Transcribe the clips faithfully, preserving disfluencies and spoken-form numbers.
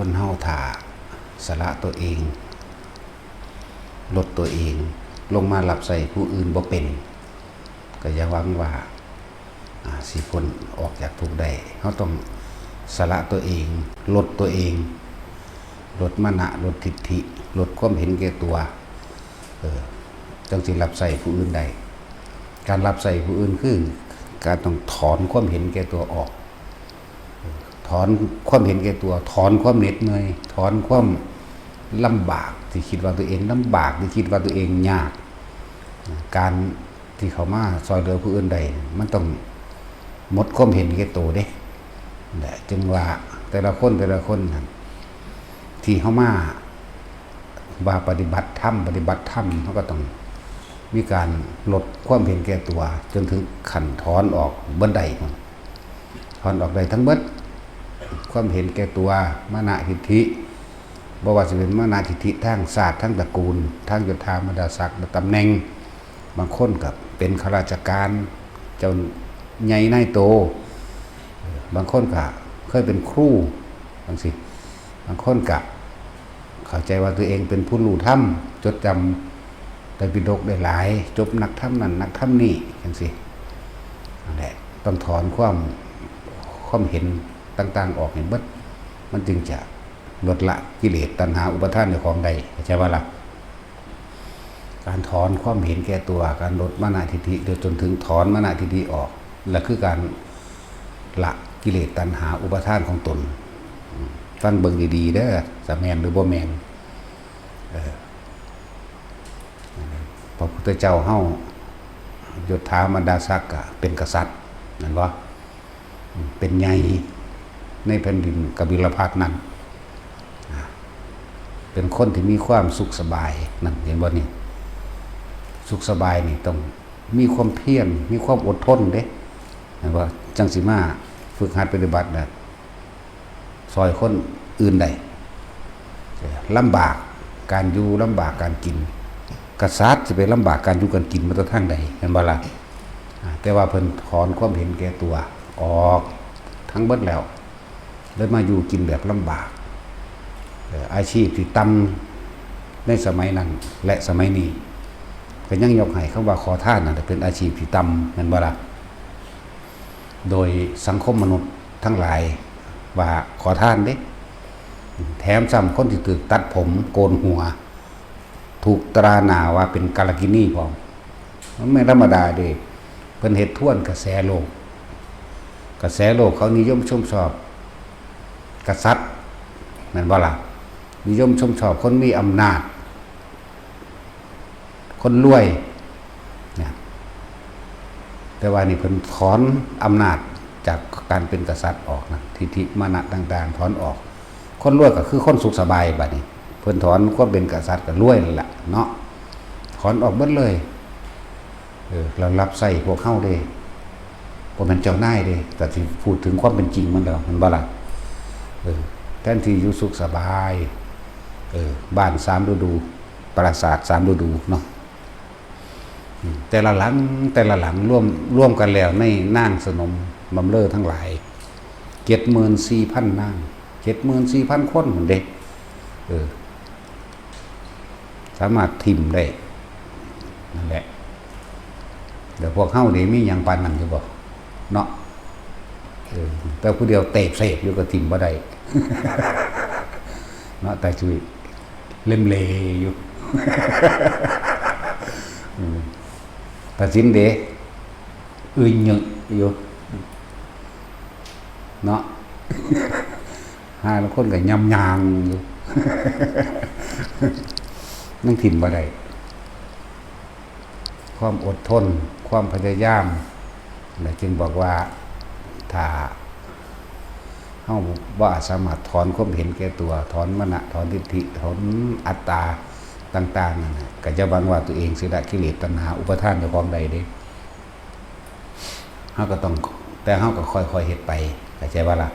คนเฮาถ้าสละตัวเอง ลดตัวเอง ลงมารับใช้ผู้อื่นบ่เป็น ก็อย่าหวังว่า อ่า สิพ้นออกจากทุกข์ได้ เฮาต้องสละตัวเอง ลดตัวเอง ลดมานะ ลดทิฐิ ลดความเห็นแก่ตัว เออ จั่งสิรับใช้ผู้อื่นได้ การรับใช้ผู้อื่นคือการต้องถอนความเห็นแก่ตัวออก ถอนความเห็นแก่ตัว ถอนความเหน็ดเหนื่อย ถอนความลำบากที่คิดว่าตัวเองลำบาก ที่คิดว่าตัวเองยาก การที่เข้ามาซ่อยเหลือผู้อื่นได้ มันต้องหมดความเห็นแก่ตัวเด้ แหละ จึงว่าแต่ละคนแต่ละคนนั่น ที่เข้ามาว่าปฏิบัติธรรม ปฏิบัติธรรม เขาก็ต้องมีการลดความเห็นแก่ตัว จนถึงขั้นถอนออกเบิดได้ ถอนออกได้ทั้งเบิด ความเห็นแก่ตัว มานะทิฐิ บ่ว่าสิเป็นมานะทิฐิทางชาติ ทางตระกูล ทางยศถาบรรดาศักดิ์และตำแหน่ง บางคนก็เป็นข้าราชการ เจ้าใหญ่นายโต บางคนก็เคยเป็นครู จั่งซี้ บางคนก็เข้าใจว่าตัวเองเป็นผู้รู้ธรรม จดจำไตรปิฎกได้หลาย จบนักธรรมนั่นนักธรรมนี่ จั่งซี้ นั่นแหละ ต้องถอนความ ความเห็นต่างๆออกให้เบิด มันจึงจะลดละกิเลสตัณหาอุปาทานเจ้าของได้ เข้าใจบ่ล่ะ การถอนความเห็นแก่ตัว การลดมานะทิฐิ โดยจนถึงถอนมานะทิฐิออก และคือการละกิเลสตัณหาอุปาทานของตน ฟังเบิ่งดีๆเด้อ จะแม่นหรือบ่แม่น เออ พระพุทธเจ้าเฮา ยศถาบรรดาศักดิ์ก็เป็นกษัตริย์ แม่นบ่ เป็นใหญ่ในแผ่นดินกบิลพัสดุ์นั่น เป็นคนที่มีความสุขสบาย นั่น เห็นบ่นี่ สุขสบายนี่ต้องมีความเพียร มีความอดทนเด้ เห็นบ่ จั่งสิมาฝึกหัดปฏิบัตินะ ซ่อยคนอื่นได้ ลำบากการอยู่ ลำบากการกิน กษัตริย์สิไปลำบากการอยู่การกินมาแต่ทางใด เห็นบ่ล่ะ อ่า แต่ว่าเพิ่นถอนความเห็นแก่ตัวออกทั้งเบิดแล้ว เลยมาอยู่กินแบบลำบาก เอ่อ อาชีพที่ต่ำในสมัยนั้นและสมัยนี้ ก็ยังยกให้คำว่าขอทานนั่นแหละเป็นอาชีพที่ต่ำ แม่นบ่ล่ะ โดยสังคมมนุษย์ทั้งหลายว่าขอทานเด้ แถมซ้ำคนที่ถูกตัดผมโกนหัว ถูกตราหน้าว่าเป็นกาลกินีพร้อม มันไม่ธรรมดาเด้ เพิ่นเฮ็ดทวนกระแสโลก กระแสโลกเขานิยมชมชอบกษัตริย์ แม่นบ่ล่ะ นิยมชมชอบคนมีอำนาจ คนรวย เนี่ย แต่ว่านี่เพิ่นถอนอำนาจจากการเป็นกษัตริย์ออกนะ ทิฐิมานะต่างๆ ถอนออก คนรวยก็คือคนสุขสบายบัดนี้ เพิ่นถอนความเป็นกษัตริย์ก็รวยนั่นแหละเนาะ ถอนออกเบิดเลย เออ แล้วรับใช้พวกเฮาเด้ บ่แม่นเจ้านายเด้ แต่สิพูดถึงความเป็นจริงมันแล้ว แม่นบ่ล่ะ เออ แทนที่อยู่สุขสบาย เออ บ้านสามฤดู ปราสาทสามฤดูเนาะ อืม แต่ละหลัง แต่ละหลังรวม รวมกันแล้วในนางสนมบำเรอทั้งหลาย เจ็ดหมื่นสี่พันนาง เจ็ดหมื่นสี่พันคนพุ้นเด้ เออ สามารถถิ่มได้ นั่นแหละ แล้วพวกเฮานี่มีหยังปานนั้นอยู่บ่ เนาะ เออ แต่ผู้เดียวเตบเสบอยู่ก็ถิ่มบ่ได้ เนาะ แต่จุยเล่มเลอยู่ อืม ตัดสินเด้ อึยเยอะอยู่ เนาะ ห้าคนก็ยำยางอยู่ นั่งถิ่มบ่ได้ ความอดทน ความพยายาม และจึงบอกว่า ถ้าเฮาบ่สามารถถอนความเห็นแก่ตัว ถอนมานะ ถอนทิฐิ ถอนอัตตาต่างๆนั่นน่ะ ก็อย่าหวังว่าตัวเองสิละกิเลสตัณหาอุปาทานเจ้าของได้เด้ เฮาก็ต้อง แต่เฮาก็ค่อยๆเฮ็ดไป เข้าใจบ่ล่ะ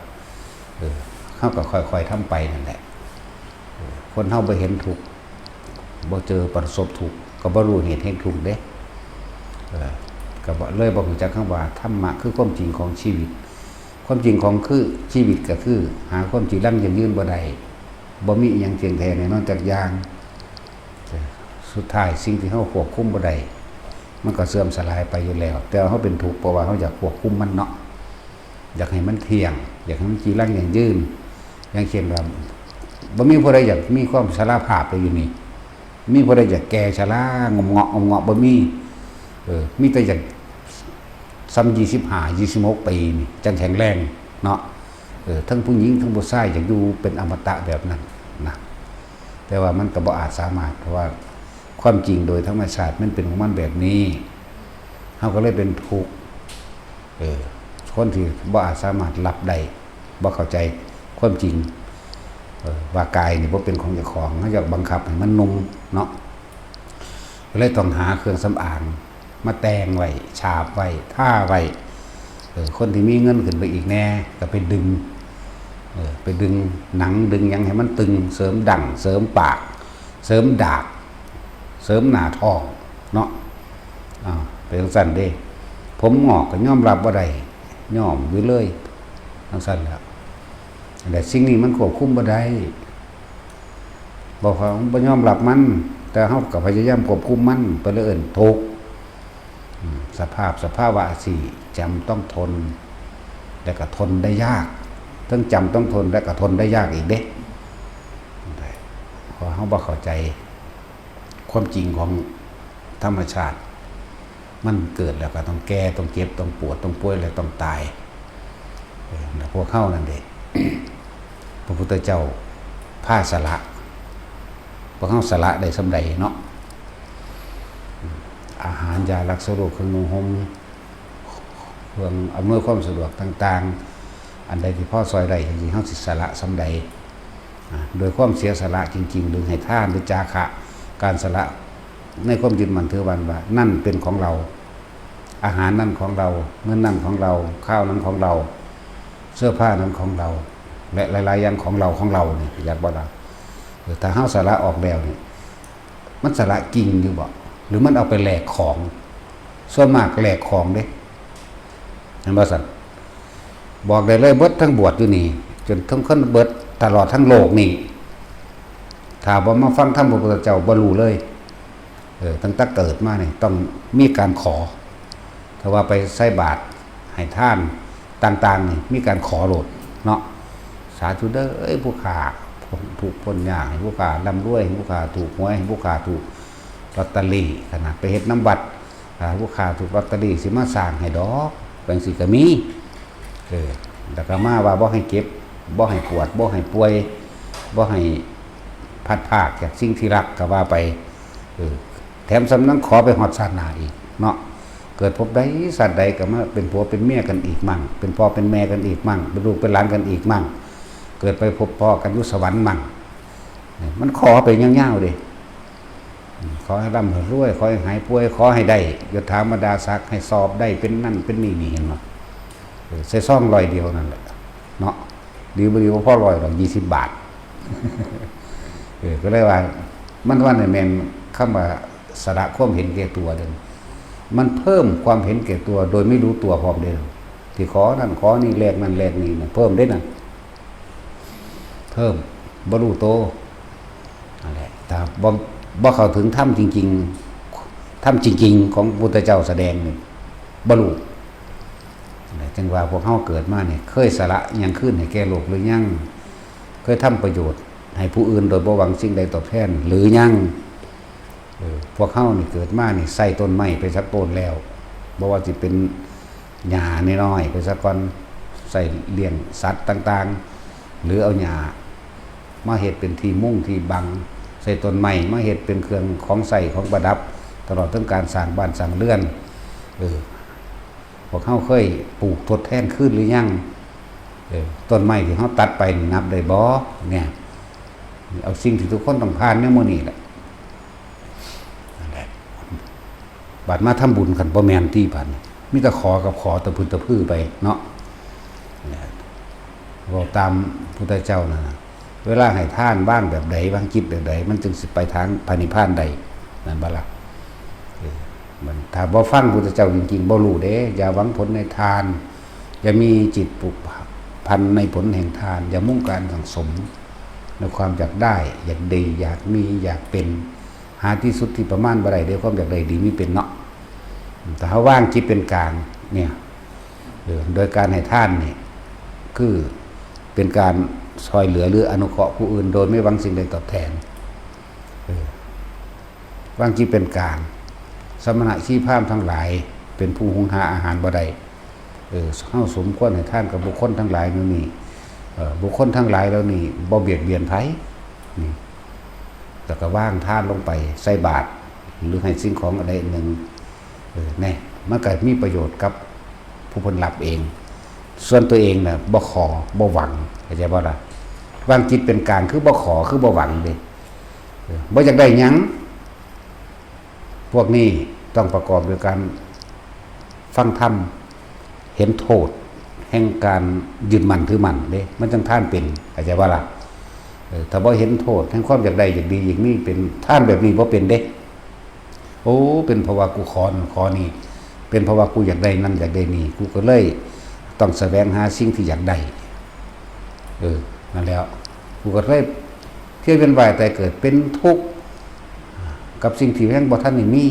เออ เฮาก็ค่อยๆทำไปนั่นแหละ เออ คนเฮาบ่เห็นทุกข์ บ่เจอประสบทุกข์ ก็บ่รู้เหตุแห่งทุกข์เด้ เออ ก็บ่ เลยบ่รู้จักคำว่าธรรมะคือความจริงของชีวิต ความจริงของคือชีวิตก็คือหาความจีรังยั่งยืนบ่ได้ บ่มีอิหยังเที่ยงแท้แน่นอนจักอย่าง สุดท้ายสิ่งที่เฮาควบคุมบ่ได้ มันก็เสื่อมสลายไปอยู่แล้ว แต่ว่าเฮาเป็นทุกข์เพราะว่าเฮาอยากควบคุมมันเนาะ อยากให้มันเที่ยง อยากให้มันจีรังยั่งยืน อย่างเช่นว่า บ่มีผู้ใดอยากมีความชราภาพเลยอยู่นี่ มีผู้ใดอยากแก่ชรางมเงาะงมเงาะ บ่มี เออ มีแต่อยากส่ำยี่สิบห้า ยี่สิบหกปีนี่ จั่งแข็งแรงเนาะ เออ ทั้งผู้หญิงทั้งผู้ชายอยากอยู่เป็นอมตะแบบนั้นนะ แต่ว่ามันก็บ่อาจสามารถ เพราะว่าความจริงโดยธรรมชาติมันเป็นของมันแบบนี้ เฮาก็เลยเป็นทุกข์ เออ คนที่บ่อาจสามารถรับได้ บ่เข้าใจความจริง เออ ว่ากายนี่บ่เป็นของเจ้าของ เฮาอยากบังคับให้มันนุ่มเนาะ ก็เลยต้องหาเครื่องสำอางมาแต่งไว้ ฉาบไว้ ทาไว้ เออ คนที่มีเงินขึ้นไปอีกแน่ ก็ไปดึง เออ ไปดึงหนังดึงหยังให้มันตึง เสริมดั้ง เสริมปาก เสริมดาก เสริมหน้าท้องเนาะ อ้าว เป็นจั่งซั้นเด้ ผมงอกก็ยอมรับบ่ได้ ย้อมอยู่เลย จั่งซั้นแหละ แต่สิ่งนี้มันควบคุมบ่ได้ บอกว่าบ่ยอมรับมัน แต่เฮาก็พยายามควบคุมมัน ไปเลยเอิ้นทุกข์ อืม สภาพ สภาวะสี่ จำต้องทน และก็ทนได้ยาก ทั้งจำต้องทน และก็ทนได้ยากอีกเด้ เพราะเฮาบ่เข้าใจความจริงของธรรมชาติ มันเกิดแล้วก็ต้องแก่ ต้องเจ็บ ต้องปวด ต้องป่วย และต้องตาย เออ แล้วพวกเฮานั่นเด้ พระพุทธเจ้าพาสละ พวกเฮาสละได้ส่ำใดเนาะ อาหาร ยารักษาโรค เครื่องนุ่งห่ม เครื่องอำนวยความสะดวกต่างๆ อันใดที่พอซ่อยได้จริงๆ เฮาสิสละส่ำใด อ่า โดยความเสียสละจริงๆ หรือให้ทาน หรือจาคะ การสละในความยึดมั่นถือมั่นว่า นั่นเป็นของเรา อาหารนั่นของเรา เงินนั่นของเรา ข้าวนั้นของเรา เสื้อผ้านั้นของเรา และหลายๆ อย่างของเรา ของเรานี่ อยากบ่ล่ะ เออ ถ้าเฮาสละออกแล้วนี่ มันสละจริงอยู่บ่ หรือมันเอาไปแลกของ ส่วนมากแลกของเด้ เห็นบ่ซั่น บอกได้เลย เบิดทั้งบวชอยู่นี่ จนทั้งคนเบิดตลอดทั้งโลกนี่ ถ้าบ่มาฟังธรรมพระพุทธเจ้าบ่รู้เลย เออ ตั้งแต่เกิดมานี่ต้องมีการขอ ถ้าว่าไปใส่บาตรให้ทานต่างๆ นี่มีการขอโลดเนาะ สาธุเด้อ เอ้ย ผู้ข้าพ้นทุกข์พ้นยาก ให้ผู้ข้าร่ำรวย ให้ผู้ข้าถูกหวย ให้ผู้ข้าถูกลอตเตอรี่ ขนาดไปเฮ็ดนำวัด อ่า ผู้ข้าถูกลอตเตอรี่สิมาสร้างให้ดอก จั่งซี้ก็มี เออ แล้วก็มาว่าบ่ให้เจ็บ บ่ให้ปวด บ่ให้ป่วย บ่ให้พลัดพรากจากสิ่งที่รัก ก็ว่าไป เออ แถมส่ำนั้นขอไปฮอดชาติหน้าอีกเนาะ เกิดภพใดชาติใดก็มาเป็นผัวเป็นเมียกันอีกมั่ง เป็นพ่อเป็นแม่กันอีกมั่ง เป็นลูกเป็นหลานกันอีกมั่ง เกิดไปพบพ้อกันอยู่สวรรค์มั่ง มันขอไปยาวๆ เด้ ขอให้ร่ำให้รวย ขอให้หายป่วย ขอให้ได้ยศถาบรรดาศักดิ์ ให้สอบได้เป็นนั่นเป็นนี่ นี่ เห็นบ่ เออ ใส่ซองร้อยเดียวนั่นแหละเนาะ ดีบ่ดีบ่พอร้อยดอก ยี่สิบบาท เออ ก็เลยว่า มันว่านี่แม่นคำว่าสละความเห็นแก่ตัวเด้อ มันเพิ่มความเห็นแก่ตัวโดยไม่รู้ตัวพร้อมเด้อ ที่ขอนั่นขอนี่ แลกนั่นแลกนี่นะ เพิ่มเด้นั่น เพิ่ม บ่รู้โต นั่นแหละ ถ้าบ่ บ่เข้าถึงธรรมจริงๆ ธรรมจริงๆ ของพุทธเจ้าแสดงนี่ บ่รู้ นั่นแหละ จึงว่าพวกเฮาเกิดมานี่ เคยสละหยังคืนให้แก่โลกหรือยัง เคยทำประโยชน์ให้ผู้อื่นโดยบ่หวังสิ่งใดตอบแทนหรือยัง เออ พวกเฮานี่เกิดมานี่ใส่ต้นไม้ไปซะโพนแล้ว บ่ว่าสิเป็นหญ้าน้อยๆ ไปซะก่อน ใส่เลี้ยงสัตว์ต่างๆ หรือเอาหญ้ามาเฮ็ดเป็นที่มุงที่บัง ใส่ต้นไม้มาเฮ็ดเป็นเครื่องของใช้ของประดับ ตลอดถึงการสร้างบ้านสร้างเรือน เออ พวกเฮาเคยปลูกทดแทนคืนหรือยัง เออ ต้นไม้ที่เฮาตัดไปนี่นับได้บ่ เนี่ย เอาสิ่งที่ทุกคนต้องผ่านในมื้อนี้แหละ นั่นแหละ บัดมาทำบุญกันบ่แม่นติ บัดนี้มีแต่ขอกับขอ ตะพึดตะพือไปเนาะ นั่นแหละ เว้าตามพุทธเจ้านั่นน่ะ เวลาให้ทานวางแบบใด วางจิตแบบใด มันจึงสิไปทางพระนิพพานได้ นั่นบ่ล่ะ เออ มัน ถ้าบ่ฟังพุทธเจ้าจริงๆ บ่รู้เด้ อย่าหวังผลในทาน อย่ามีจิตผูกพันในผลแห่งทาน อย่ามุ่งการสั่งสม ในความอยากได้ อยากดี อยากมี อยากเป็น หาที่สุดที่ประมาณบ่ได้เด้ ความอยากได้ดีมีเป็นเนาะ แต่ถ้าวางจิตเป็นกลางเนี่ย เออ โดยการให้ทานนี่ คือเป็นการช่วยเหลือหรืออนุเคราะห์ผู้อื่น โดยไม่หวังสิ่งใดตอบแทน เออ วางจิตเป็นกลาง สมณะชีพราหมณ์ทั้งหลาย เป็นผู้หุงหาอาหารบ่ได้ เออ เฮาสมควรให้ทานกับบุคคลทั้งหลายเหล่านี้ เออ บุคคลทั้งหลายเหล่านี้บ่เบียดเบียนไผ นี่ แล้วก็วางทานลงไป ใส่บาตร หรือให้สิ่งของอันใดอันหนึ่ง เออ แน่ มันก็มีประโยชน์กับผู้เพิ่นรับเอง ส่วนตัวเองน่ะ บ่ขอ บ่หวัง เข้าใจบ่ล่ะ วางจิตเป็นกลาง คือบ่ขอ คือบ่หวังเด้ เออ บ่อยากได้หยัง พวกนี้ต้องประกอบด้วยการฟังธรรม เห็นโทษแห่งการยึดมั่นถือมั่นเด้ มันจังทานเป็น เข้าใจบ่ล่ะ เออ ถ้าบ่เห็นโทษแห่งความอยากได้ อยากดี อยากมีเป็น ทานแบบนี้บ่เป็นเด้ โอ้ เป็นเพราะว่ากูขอนั่นขอนี่ เป็นเพราะว่ากูอยากได้นั่นอยากได้นี่ กูก็เลยต้องแสวงหาสิ่งที่อยากได้ เออ นั่นแหล้ว กูก็เลยเที่ยวเวียนว่ายตายเกิด เป็นทุกข์กับสิ่งที่ยังบ่ทันได้มี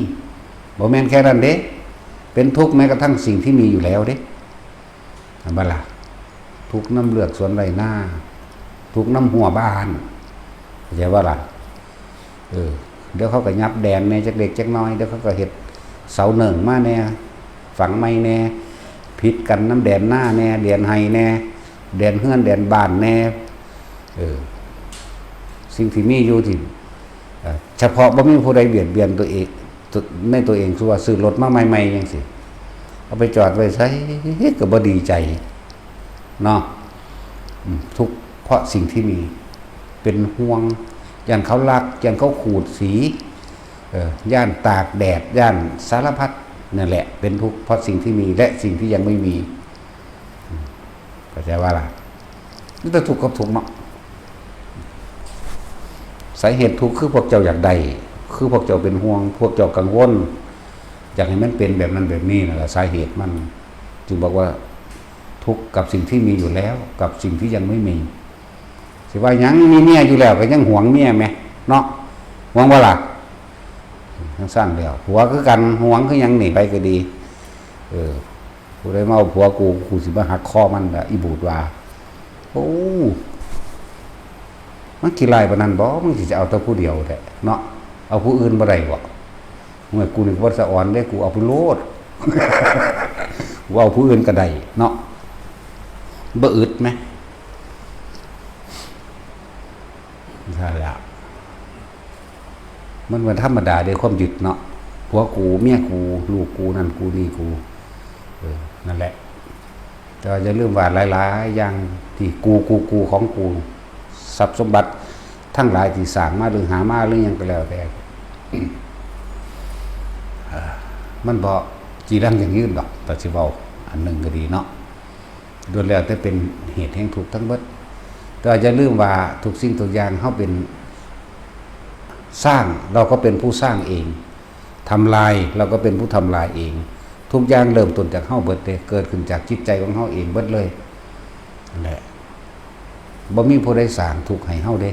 บ่แม่นแค่นั้นเด้ เป็นทุกข์แม้กระทั่งสิ่งที่มีอยู่แล้วเด้ เห็นบ่ล่ะ ทุกข์นำเลือกสวนไร่นา ทุกข์นำฮั้วบ้าน เข้าใจบ่ล่ะ เออ เดี๋ยวเขาก็ยับแดนแหน่จักเล็กจักน้อย เดี๋ยวเขาก็เฮ็ดเสาเนิ่งมาแหน่ ฝังใหม่แหน่ ผิดกันนำแดนนาแหน่ แดนไฮ่แหน่ แดนเฮือนแดนบ้านแหน่ เออ สิ่งที่มีอยู่ที่ เอ่อ เฉพาะบ่มีผู้ใดเบียดเบียนตัวเอง ตัว ในตัวเอง คือว่าซื้อรถมาใหม่ๆจังซี้ เอาไปจอดไว้ไสก็บ่ดีใจ เนาะ อืม ทุกข์เพราะสิ่งที่มี เป็นห่วง ย้านเขาลัก ย้านเขาขูดสี เอ่อ ย้านตากแดด ย้านสารพัด นั่นแหละ เป็นทุกข์เพราะสิ่งที่มีและสิ่งที่ยังไม่มี อืม เข้าใจบ่ล่ะ มีแต่ทุกข์กับทุกข์เนาะ สาเหตุทุกข์คือพวกเจ้าอยากได้ คือพวกเจ้าเป็นห่วง พวกเจ้ากังวล อยากให้มันเป็นแบบนั้นแบบนี้นั่นแหละ สาเหตุมัน จึงบอกว่าทุกข์กับสิ่งที่มีอยู่แล้ว กับสิ่งที่ยังไม่มี สิว่าหยังมีเมียอยู่แล้วก็ยังหวงเมียแหม เนาะ หวงบ่ล่ะ จังซั่นแล้ว ผัวคือกัน หวงคือหยังนี่ ไปก็ดี เออ ผู้ใดมาเอาผัวกู กูสิมาหักคอมันล่ะ อีบูดว่า โอ้ มันขี้ร้ายปานนั้นบ่ มึงสิเอาแต่ผู้เดียวแท้เนาะ เอาผู้อื่นบ่ได้บ่ เมื่อกูนี่บ่สะออนเด้ กูเอาไปโลด กูเอาผู้อื่นก็ได้เนาะ บ่อึดแหม นั่นแหละ มันเป็นธรรมดาเด้ ความยึดเนาะ ผัวกู เมียกู ลูกกู นั่นกู นี่กู เออ นั่นแหละ แต่ว่าอย่าลืมว่าหลายๆอย่างที่กู กู กู ของกู ทรัพย์สมบัติทั้งหลายที่สร้างมาหรือหามาหรือหยังก็แล้วแต่ เอ่อ มันบ่จีรังยั่งยืนดอก แต่สิเว้าอันหนึ่งก็ดีเนาะ ล้วนแล้วแต่เป็นเหตุแห่งทุกข์ทั้งเบิด แต่ว่าอย่าลืมว่าทุกสิ่งทุกอย่างเฮาเป็น สร้าง เราก็เป็นผู้สร้างเอง ทำลาย เราก็เป็นผู้ทำลายเอง ทุกอย่างเริ่มต้นจากเฮาเบิดเด้ เกิดขึ้นจากจิตใจของเฮาเองเบิดเลย นั่นแหละ บ่มีผู้ใดสร้างทุกข์ให้เฮาเด้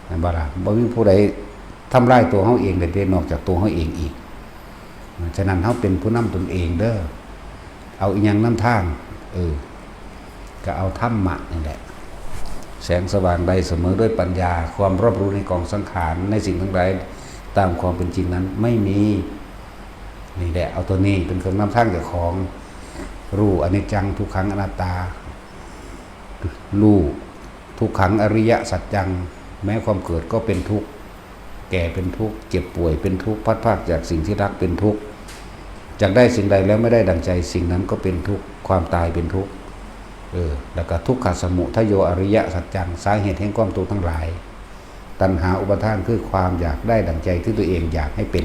แม่นบ่ล่ะ บ่มีผู้ใดทำลายตัวเฮาเองได้เด้ นอกจากตัวเฮาเองอีก ฉะนั้นเฮาเป็นผู้นำตนเองเด้อ เอาอิหยังนำทาง เออ ก็เอาธรรมะนี่แหละ แสงสว่างได้เสมอด้วยปัญญา ความรอบรู้ในกองสังขาร ในสิ่งทั้งหลายตามความเป็นจริงนั้นไม่มี นี่แหละ เอาตัวนี้เป็นเครื่องนำทางเจ้าของ รู้อนิจจัง ทุกขัง อนัตตา รู้ทุกขัง อริยสัจจัง แม้ความเกิดก็เป็นทุกข์ แก่เป็นทุกข์ เจ็บป่วยเป็นทุกข์ พลัดพรากจากสิ่งที่รักเป็นทุกข์ จักได้สิ่งใดแล้วไม่ได้ดังใจ สิ่งนั้นก็เป็นทุกข์ ความตายเป็นทุกข์ เออ แล้วก็ทุกขสมุทัยโย อริยสัจจัง สาเหตุแห่งความทุกข์ทั้งหลาย ตัณหาอุปาทานคือความอยากได้ดังใจที่ตัวเองอยากให้เป็น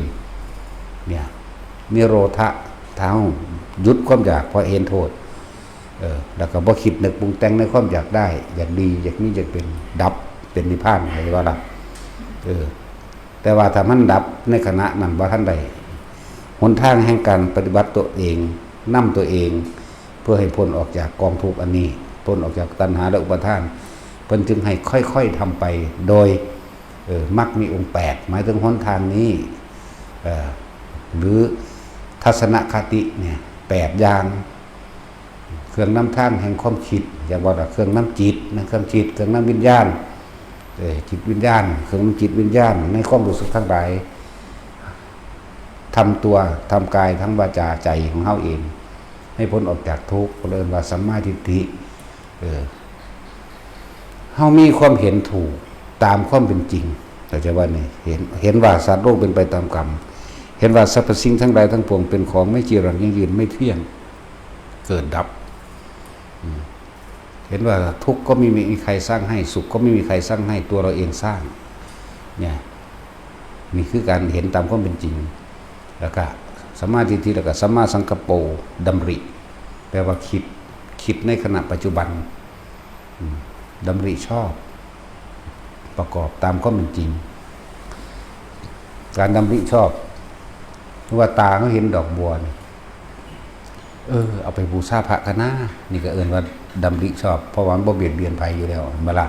เนี่ย นิโรธะ ถ้าเฮาหยุดความอยากเพราะเห็นโทษ เออ แล้วก็บ่คิดนึกปรุงแต่งในความอยากได้ อยากดี อยากมี อยากเป็น ดับ เป็นนิพพาน เข้าใจบ่ล่ะ เออ แต่ว่าถ้ามันดับในขณะนั้นบ่ทันได้ หนทางแห่งการปฏิบัติตัวเอง นำตัวเอง เพื่อให้พ้นออกจากกองทุกข์อันนี้ พ้นออกจากตัณหาและอุปาทาน เพิ่นจึงให้ค่อยๆทำไป โดย เอ่อ มรรคมีองค์แปด หมายถึงหนทางนี้ เอ่อ หรือทัศนคติเนี่ย แปดอย่าง เครื่องนำทางแห่งความคิด อยากว่าเครื่องนำจิตนะ เครื่องจิต เครื่องนำวิญญาณ เอ่อ จิตวิญญาณ เครื่องนำจิตวิญญาณ ในความรู้สึกทั้งหลาย ทำตัว ทำกาย ทั้งวาจา ใจของเฮาเอง ให้พ้นออกจากทุกข์ เรียกว่าสัมมาทิฏฐิ เออ เฮามีความเห็นถูกตามความเป็นจริง เข้าใจว่านี่ เห็น เห็นว่าสัตว์โลกเป็นไปตามกรรม เห็นว่าสรรพสิ่งทั้งหลายทั้งปวงเป็นของไม่จีรังยั่งยืน ไม่เที่ยง เกิดดับ อืม เห็นว่าทุกข์ก็ไม่มีใครสร้างให้ สุขก็ไม่มีใครสร้างให้ ตัวเราเองสร้าง เนี่ย นี่คือการเห็นตามความเป็นจริง แล้วก็สัมมาทิฏฐิ แล้วก็สัมมาสังกัปโป ดำริ แปลว่าคิด คิดในขณะปัจจุบัน อืม ดำริชอบ ประกอบตามความเป็นจริง การดำริชอบ ว่าตาเขาเห็นดอกบัวนี่ เออ เอาไปบูชาพระกะนา นี่ก็เอิ้นว่าดำริชอบ เพราะว่ามันบ่เบียดเบียนไผอยู่แล้ว เห็นบ่ล่ะ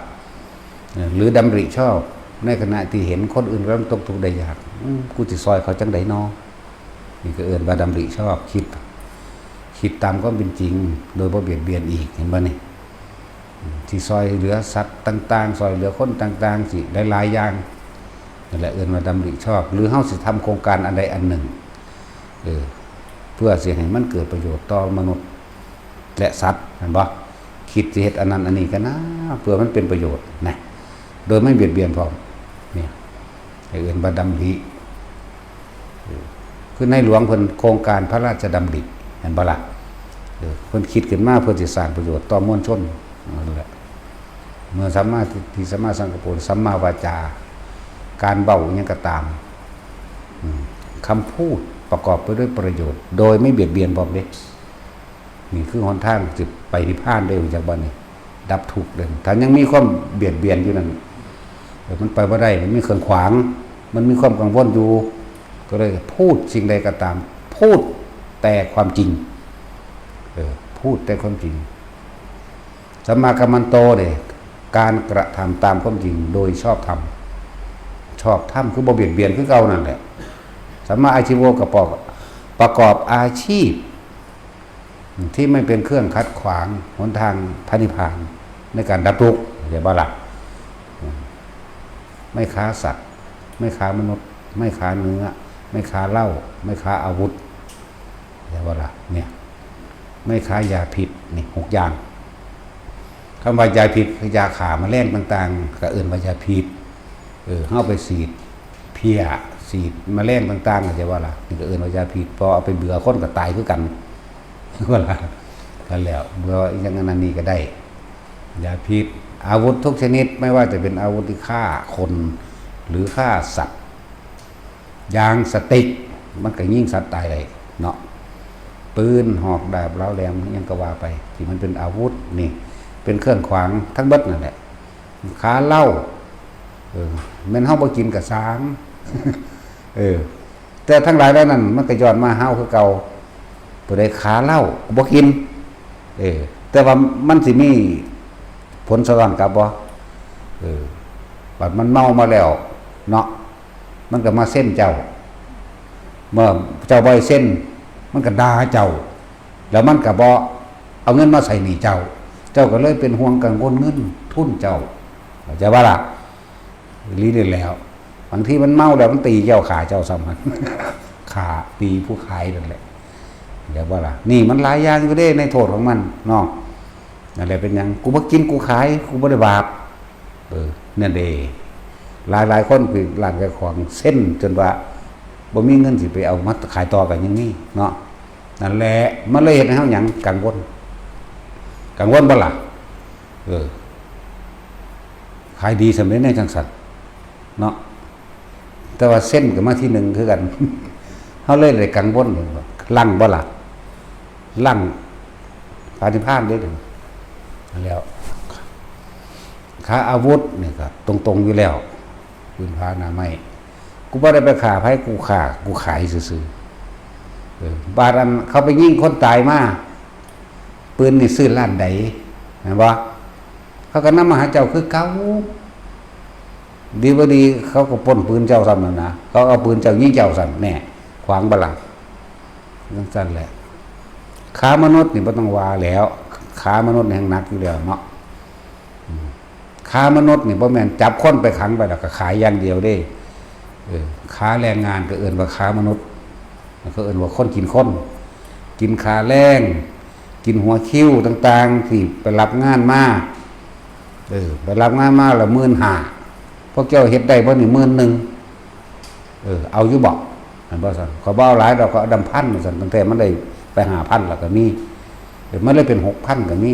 เออ หรือดำริชอบ ในขณะที่เห็นคนอื่นกำลังตกทุกข์ได้ยาก อืม กูสิซอยเขาจั่งใดน้อ นี่ก็เอิ้นว่าดำริชอบ คิด คิดตามความเป็นจริง โดยบ่เบียดเบียนอีก เห็นบ่นี่ อืม ที่ซอยเหลือสัตว์ต่างๆ ซอยเหลือคนต่างๆ สิหลายๆ อย่าง นั่นแหละเอิ้นว่าดำริชอบ หรือเฮาสิทำโครงการอันใดอันหนึ่ง เออ เพื่อสิให้มันเกิดประโยชน์ต่อมนุษย์และสัตว์ เห็นบ่ คิดสิเฮ็ดอันนั้นอันนี้กะนา เพื่อมันเป็นประโยชน์นะ โดยไม่เบียดเบียนพร้อม เนี่ย ให้เอิ้นว่าดำริ เออ คือในหลวงเพิ่นโครงการพระราชดำริ เห็นบ่ล่ะ เออ เพิ่นคิดขึ้นมาเพื่อสิสร้างประโยชน์ต่อมวลชน นั่นแหละ เมื่อสัมมาทิฏฐิ สัมมาสังกัปโป สัมมาวาจา การเว้าอิหยังก็ตาม อืม คำพูดประกอบไปด้วยประโยชน์ โดยไม่เบียดเบียนพร้อมเด้ นี่คือหนทางสิไปนิพพานเด้ รู้จักบ่นี่ ดับทุกข์เด้ ถ้ายังมีความเบียดเบียนอยู่นั่น เออ มันไปบ่ได้ มันมีเครื่องขวาง มันมีความกังวลอยู่ ก็เลยพูดสิ่งใดก็ตาม พูดแต่ความจริง เออ พูดแต่ความจริง สัมมากัมมันโตเนี่ย การกระทำตามความจริงโดยชอบธรรม ชอบธรรมคือบ่เบียดเบียนคือเก่านั่นแหละ สัมมาอาชีโว ก็ประกอบ ประกอบอาชีพ ที่ไม่เป็นเครื่องขัดขวางหนทางพระนิพพาน ในการดับทุกข์ เข้าใจบ่ล่ะ ไม่ฆ่าสัตว์ ไม่ฆ่ามนุษย์ ไม่ฆ่าเนื้อ ไม่ฆ่าเหล้า ไม่ฆ่าอาวุธ เข้าใจบ่ล่ะ เนี่ย ไม่ฆ่ายาพิษ นี่ หกอย่าง คำว่ายาพิษคือยาฆ่าแมลงต่างๆ ก็เอิ้นว่ายาพิษ เออ เฮาไปฉีดเพี้ย ฉีดแมลงต่างๆ เข้าใจบ่ล่ะ นี่ก็เอิ้นว่ายาพิษ พอเอาไปเบื่อคนก็ตายคือกัน ว่าล่ะ กันแล้ว เบื่ออีหยังอันนั้นนี่ก็ได้ ยาพิษ อาวุธทุกชนิด ไม่ว่าจะเป็นอาวุธที่ฆ่าคน หรือฆ่าสัตว์ อย่างสติ๊ก มันก็ยิงสัตว์ตายได้เนาะ ปืน หอก ดาบ เหลาแหลม อิหยังก็ว่าไป ที่มันเป็นอาวุธนี่ เป็นเครื่องขวางทั้งเบิดนั่นแหละ ฆ่าเหล้า เออ แม่นเฮาบ่กินก็ซ่าง เออ แต่ทั้งหลายเหล่านั้นมันก็ย้อนมาหาเฮาคือเก่า ผู้ใดฆ่าเหล้าก็บ่กิน เออ แต่ว่ามันสิมีผลสะท้อนกลับบ่ เออ บัดมันเมามาแล้วเนาะ มันก็มาเซ็นเจ้า เมื่อเจ้าบ่ให้เซ็น มันก็ด่าเจ้า แล้วมันก็บ่เอาเงินมาใส่หนี้เจ้า เจ้าก็เลยเป็นห่วงกังวลเงินทุนเจ้า เข้าใจบ่ล่ะ อีหลีนี่แหล้ว บางทีมันเมาแล้วมันตีเจ้า ฆ่าเจ้าซ้ำหั่น ฆ่าตีผู้ขายนั่นแหละ เข้าใจบ่ล่ะ นี่มันหลายอย่างอยู่เด้ในโทษของมันเนาะ นั่นแหละเป็นหยัง กูบ่กินกูขาย กูบ่ได้บาป เออ นั่นเด้ หลายๆ คนคือร้านขายของเซ็นจนว่าบ่มีเงินสิไปเอามาขายต่อก็ยังมีเนาะ นั่นแหละ มันเลยเฮ็ดให้เฮาหยัง กังวล กังวลบ่ล่ะ เออ ขายดีส่ำใด๋แนวจั่งซั้นเนาะ แต่ว่าเซ็นก็มาที่หนึ่งคือกัน เฮาเลยได้กังวล ลังบ่ล่ะ ลังพระนิพพานเด้ แล้ว ฆ่าอาวุธนี่ก็ตรงๆ อยู่แล้ว ปืนพาหน้าไม้ กูบ่ได้ไปฆ่าไผ กูฆ่า กูขายซื่อๆ เออ บาดอันเขาไปยิงคนตายมา ปืนนี่ซื้อร้านใด๋ แม่นบ่ เขาก็นำมาหาเจ้าคือเก่า ดีบ่ดีเขาก็ปล้นปืนเจ้าซ้ำนั่นนะ เขาเอาปืนเจ้ายิงเจ้าซ้ำแน่ ขวางบ่ล่ะ จั่งซั่นแหละ ค้ามนุษย์นี่บ่ต้องว่าแล้ว ค้ามนุษย์นี่แฮ่งหนักอยู่แล้วเนาะ อืม ค้ามนุษย์นี่บ่แม่นจับคนไปขังไปแล้วก็ขายอย่างเดียวเด้ เออ ค้าแรงงานก็เอิ้นว่าค้ามนุษย์ ก็เอิ้นว่าคนกินคน กินค่าแรง กินหัวคิวต่างๆ ที่ไปรับงานมา เออ ไปรับงานมาละหมื่นห้า พวกเจ้าเฮ็ดได้บ่นี่ หมื่นหนึ่ง เออ เอาอยู่บ่ หั่นบ่ซั่น ข้อยบ่เอาหลายดอก ข้อยเอาดำพันว่าซั่น ตั้งแต่มันได้ไปห้าพันแล้วก็มี เออ มันเลยเป็นหกพันก็มี